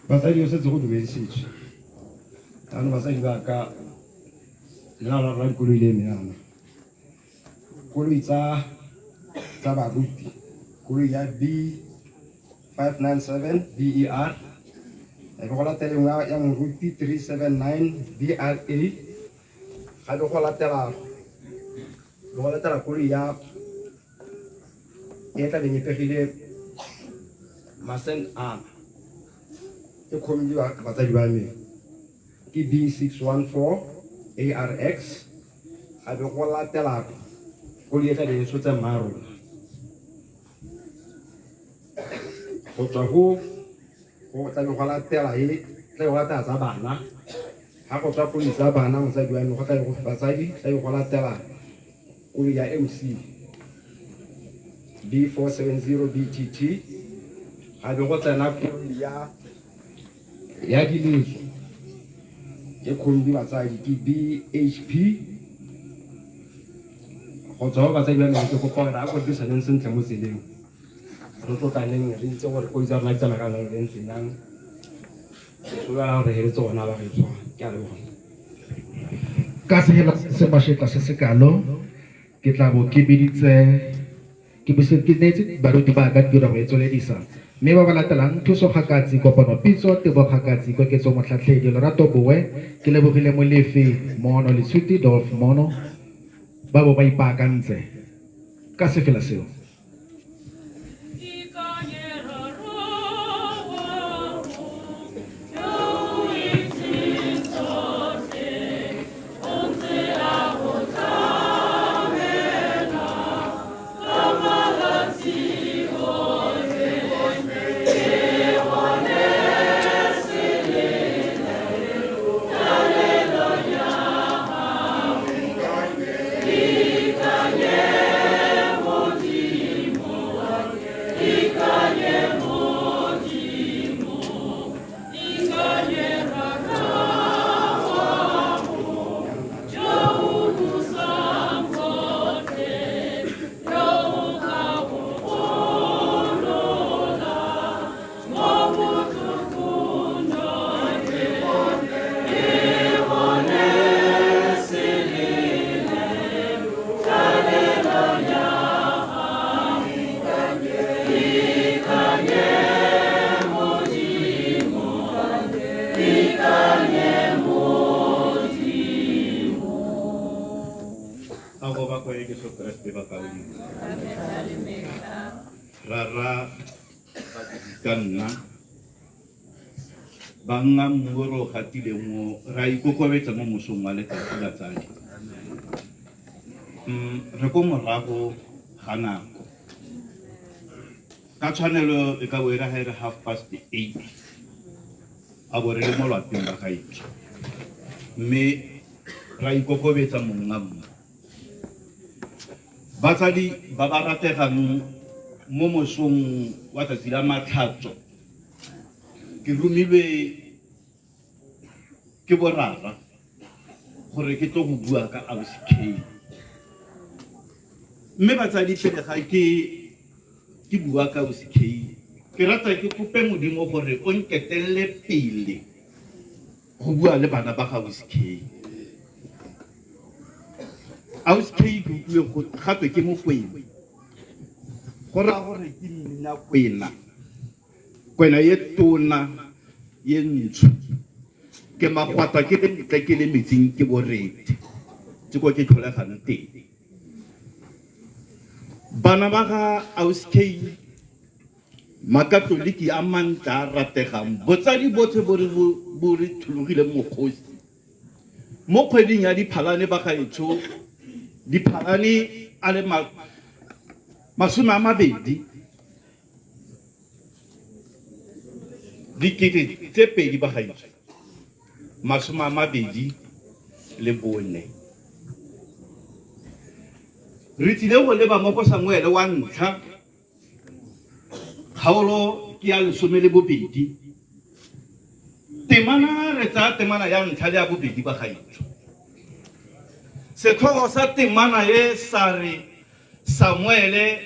Batsadi o setse go dumedisitswe. Jaanong batsadi ba ka lena la rona dikoloi le eme yana. Koloi tsa baruti, koloi ya B597 BER, e be go latela engwe ya moruti 379 BRA, ga be go latela koloi ya e tla beng e pegile Masen Ana e khombi batsadi ba me ke B614 ARX, ga be go latela koloi e tla beng e tshotse mma rona go tswa go tla be go latela e tla be go latela tsa bana. Ha go tswa koloi tsa bana motsadi wa me go tla be go batsadi tla be go latela koloi ya MC B470 BTT, ga be go tsena koloi ya diletso e khombi batsadi ke BHP. Go tswa go batsadi ba me ke kopa gore a ko dirisaneng sentle mo tseleng, re tlotlaneng, re itse gore koloi tsa rona di tsamaya ka nako e ntseng jang. Ke solofela gore heletse gona ba gaetsho. Ke a leboga. Ka sehela se mashetla se se kalo, ke tla bo ke biditse ke buse ke neetse baruti ba ka tiro go e tsweledisa. Mme ba ba latelang Thuso Kgakatsi, Kopano Pitso, Tebo Kgakatsi, Koketso Motlhatlhedi, Lorato Boe, ke lebogile Molefi, Mono Letshwiti, Dolph Mono, ba bo ba ipaakantse ka sefela seo. Thank you. A go bakwe Jesu Kriste bakaulengwe. Rara ka nna banna mmu o re o gatileng o ra ikokobetsa mo mosong wa letsatsi batsadi. Re ko morago ga nako. Ka tshwanelo e ka bo e re ga e re 8:30 a bo re le mo lwapeng ba gaetsho. Mme ra ikokobetsa monga mmu. Batsadi ba ba rategang mo mosong wa tsatsi la matlhatso ke romilwe ke borara gore ke tlo go bua ka ausi K. Mme batsadi pele ga ke ke bua ka ausi K, ke rata ke kope Modimo gore o nketelele pele go bua le bana ba ga ausi K. Ausi K ke utlwile go gape ke Mokwena, go raya gore ke mmina kwena, kwena ye tona ye ntsho. Ke magwata ke le ntle ke le metsing ke borethe, ke ko ke tlholegang teng. Bana ba ga ausi K, makatoliki a mantle a rategang, botsadi botlhe bo re bo re thologileng mokgosi mo kgweding ya Diphalane ba gaetsho, Diphalane a le 20 2000 ba gaetsho, 24. Re tsile go leba mo go Samuele wa ntlha, kgaolo ke ya 12. Temana re tsaya temana ya ntlha le ya bobedi ba gaetsho. Setlhogo sa temana e sa re Samuele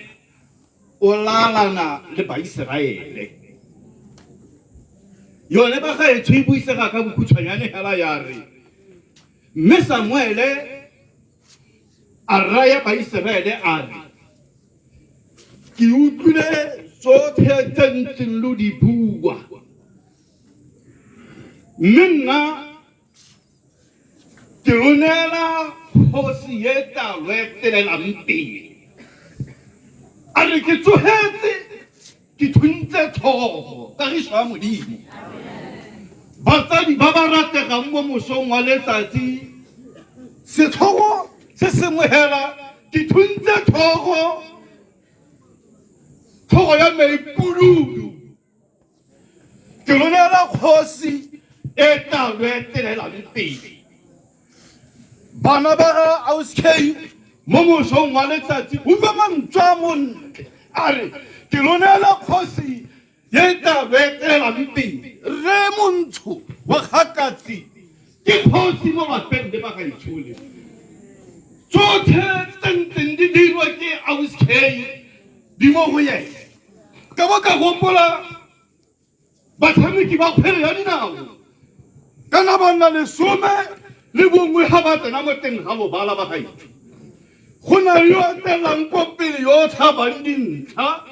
o lalana le Baiseraele. Yone ba gaetsho e buisega ka bokhutshwanyane hela ya re mme Samuele a raya Baiseraele a re ke utlwile tsotlhe tse ntseng lo di bua, mme nna ke lo neela kgosi e tla lo etelelang pele. A re ke tsogetse ke thuntse tlhogo, kagiso ya Modimo. Batsadi ba ba rategang mo mosong wa letsatsi, setlhogo se sengwe hela ke thuntse tlhogo, tlhogo ya me e pududu. Ke lo neela kgosi e tla lo etelelang pele. Bana ba ga ausi K mo mosong wa letsatsi, utlwa mantswe a montle a re ke lo neela kgosi e tla lo etelelang pele. Rre Montsho wa Gakatsi ke kgosi mo lapeng le ba gaetsho le. Tsotlhe tse ntseng di dirwa ke ausi K di mo go ene. Ka bo ka gopola batshameki ba kgwele ya dinao kana ba nna 11 ga ba tsena mo teng ga lobala ba gaetsho. Go na le yo etelang ko pele yo o tlhabang dintlha,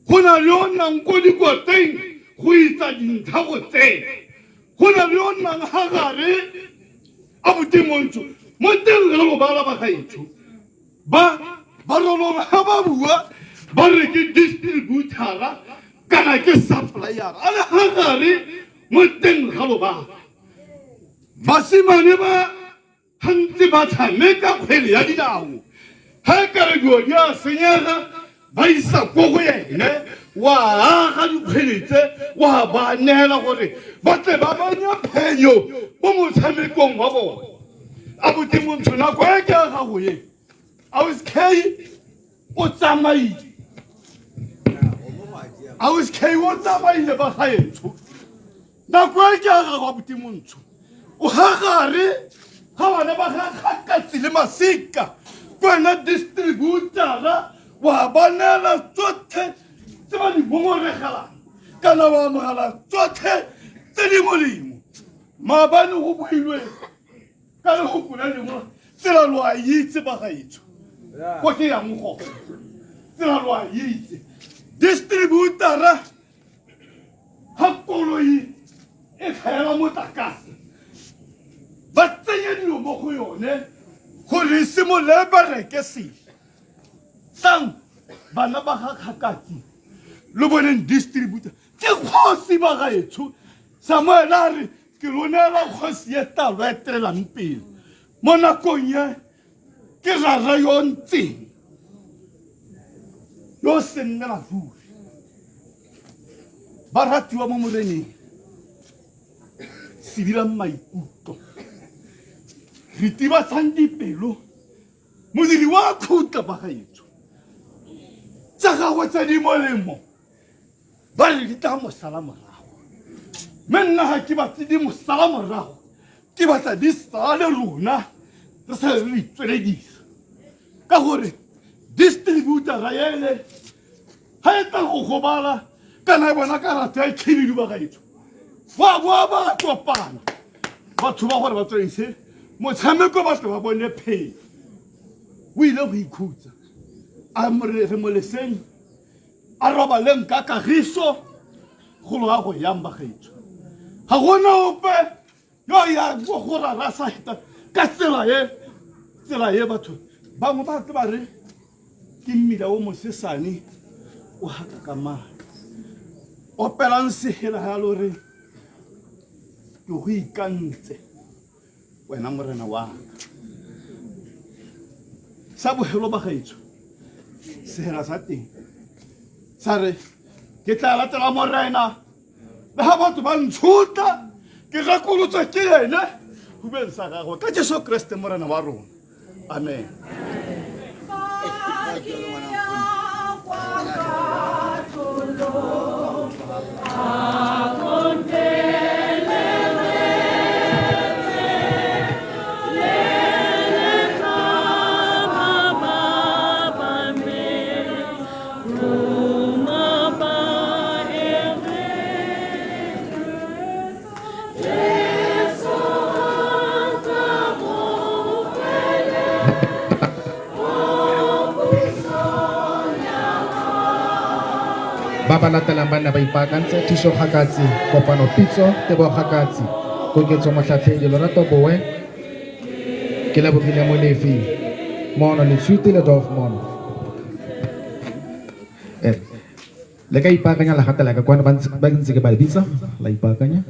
go na le yo nnang ko dikoteng go itsa dintlha go tsena, go na le yo nnang ga gare a botemontsho mo teng ga lobala ba gaetsho. Ba ba rolong ga ba bua ba re ke distributor-a kana ke supplier a le ga gare mo teng ga lobala. Basimane ba gantsi ba tshameka kgwele ya dinao, ga e kare dilo di a senyega ba isa ko go ene, wa aga dikgwele tse wa ba neela gore ba tle ba banye phenyo mo motshamekong wa bone. A botemontsho nako e ke ya gago e, ausi K o tsamaile, ausi K o tsamaile ba gaetsho. Nako e ke ya gago a botemontsho, o gagare ga bana ba ga Gakatsi le Masika, ke wena distributor-a wa ba neela tsotlhe tse ba di ngongoregelang kana wa amogela tsotlhe tse di molemo. Maabane go builwe ka lefoko le lengwe, tsela lo a itse ba gaetsho ko ke yang gone, tsela lo a itse. Distributor-a ga koloi e tlhaela motlakase ba tsenya dilo mo go yone. Gore e simolole e bereke sešwa. Tlang bana ba ga Kgakatsi lo boneng distributor ke kgosi ba gaetsho. Samuel a re ke lo neela kgosi e talo e etelang pele mo nakong ye ke rara yo ntseng yo se nnela ruri. Ba ratiwa mo moreneng sedilang maikutlo ritibatsang dipelo modiri wa khutla ba gaetsho tsa gagwe tse di molemo ba re di tla mo sala morago mme nna ga ke batle di mo sala morago ke batla di sale rona re sa re itsweledisa ka gore distributora ele ga e tla go gobala kana e bona karata ya khibidu ba gaetsho ba boa ba kopana batho ba gore ba tswelise motshameko ba tle ba bone phele o ile go ikhutsa a re mo leseng a robaleng ka kagiso go loa go yang ba gaetsho ga gona ope yo ya go go rara sa heta ka tsela e tsela e batho bangwe ba tle ba re ke mmila o mosesane o haka ka madi opelang sehela ga lo re ke go ikantse wena morena wa ka sa bogelo ba gaetsho sehela sa teng sa re ke tla latela morena le ga batho ba ntshotla ke gakolotswa ke ene hubeng sa gagwe ka jesu kreste morena wa rona amen. Ba ba latelang ba nna ba ipaakantse Thuso Kgakatsi, Kopano Pitso, Tebogo Kgakatsi, Koketso Motlhatlhedi, Lorato Bowe, ke lebogile Molefi, Mono Letshwiti le Dolf Mono. Le ka ipaakanya la gatela ka kwano ba ntse ke ba le bitsa la ipaakanya.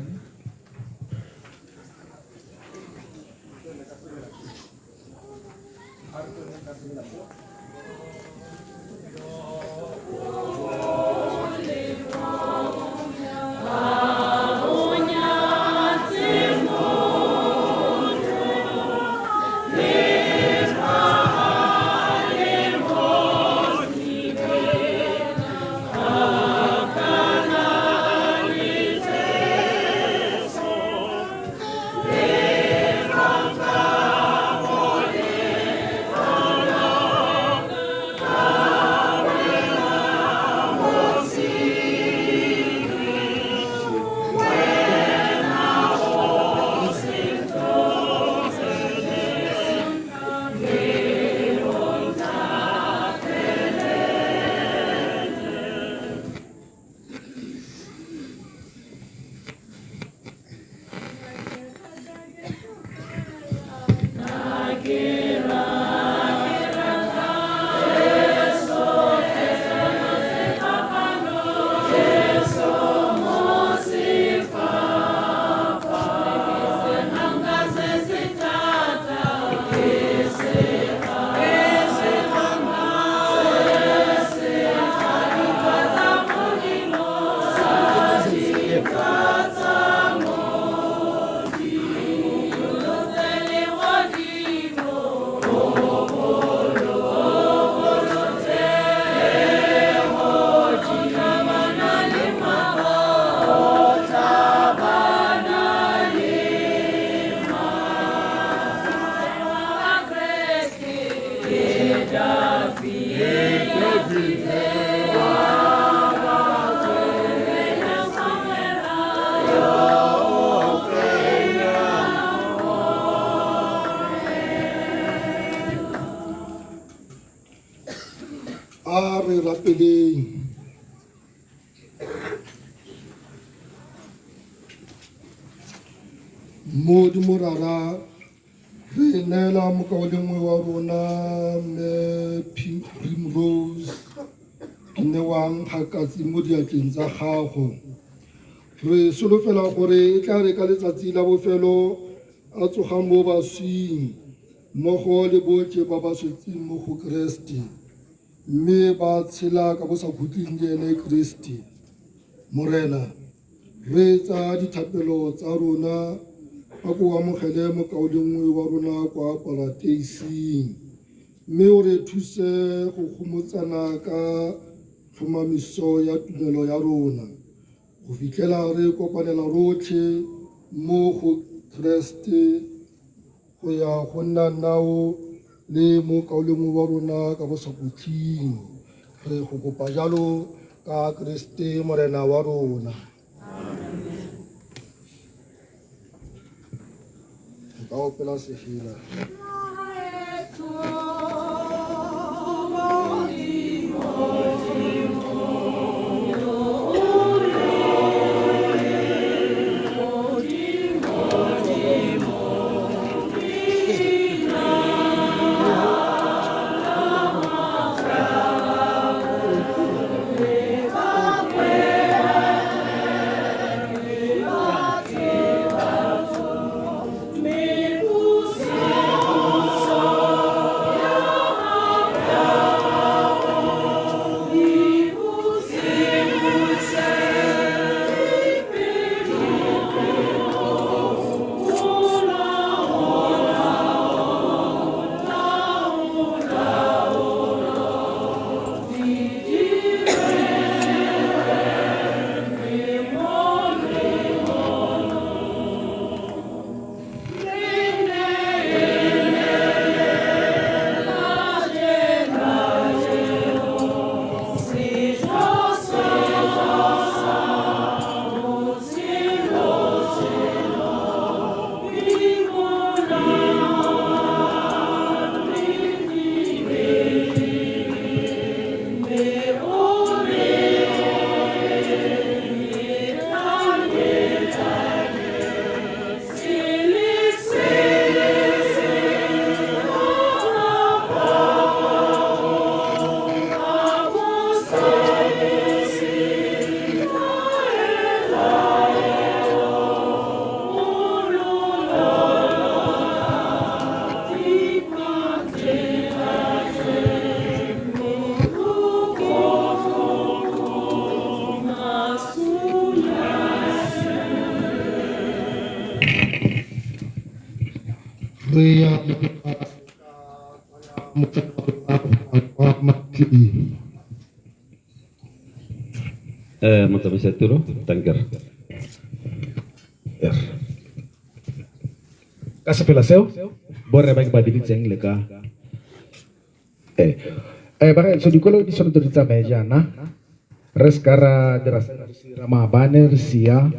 A re rapeleng. Modimo Rara, re Re neela mokaulengwe wa rona mme Primrose Newang Kgakatsi mo diatleng tsa gago. Re solofela gore e tla re ka letsatsi la bofelo a tsoga mo baswing mmogo le botlhe ba ba swetseng mo go Keresete, mme ba tshela ka bosakhutleng le ene Keresete. Morena, reetsa dithapelo tsa rona, a ko amogele mokaulengwe wa rona kwa parateising, mme o re thuse go gomotsana ka tlhomamiso ya tumelo ya rona go fitlhela re kopanela rotlhe mo go Keresete go ya go nna nao le mokaulengwe wa rona ka bosakhutleng. Re go kopa jalo ka Keresete Morena wa rona. Nka opela sefela. Re ya Motsamaisa tiro, danker. Ka sefela seo borre ba ke ba biditseng le ka bagaetsho, dikolo di tshwanetse di tsamaye jaana, re se ka ra dira se re se dira maabane, re sia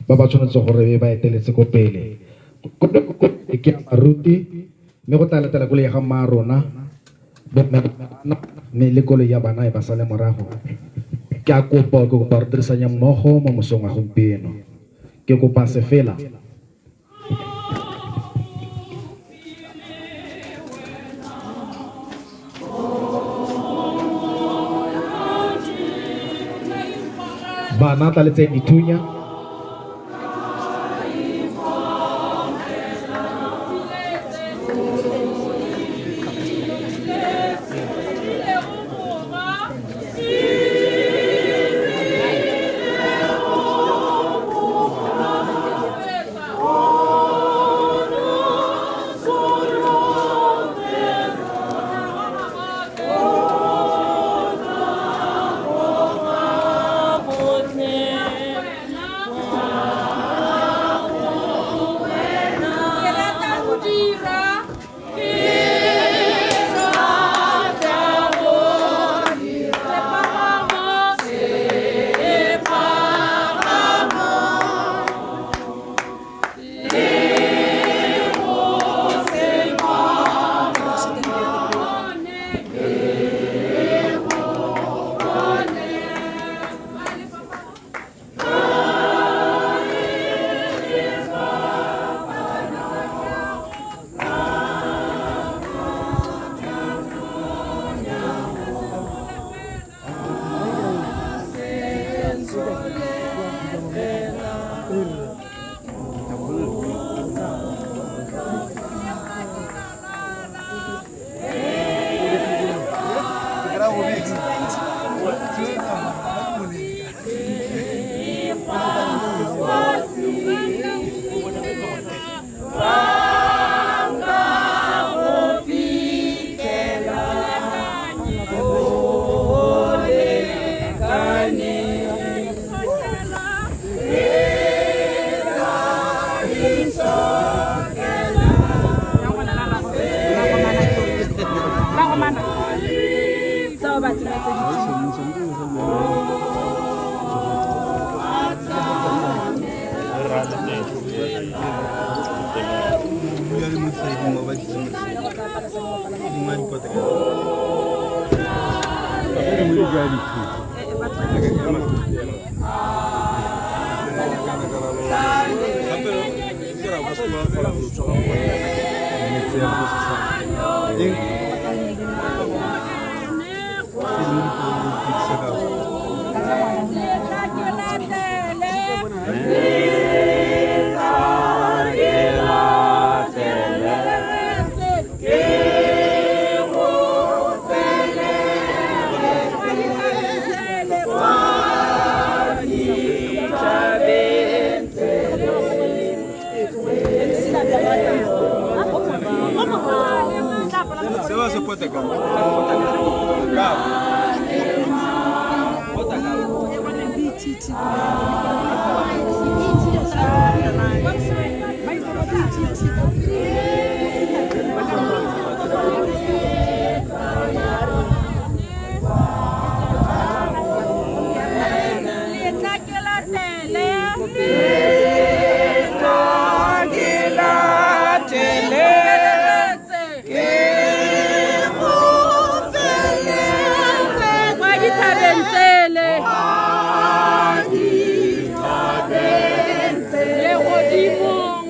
ba ba tshwanetse gore ba eteletse ko pele. Ke ya baruti, mme go tla latela koloi ya ga mma rona, bomme ba bana, mme le koloi ya bana e ba sale morago. Ke a kopa, ke kopa re dirisanya mmogo mo mosong wa gompieno. Ke kopa sefela. Bana tlaletseng dithunya. Yeah. Dikomana tsa ba tsena tse di Kwa dithabeng tsele, legodimong.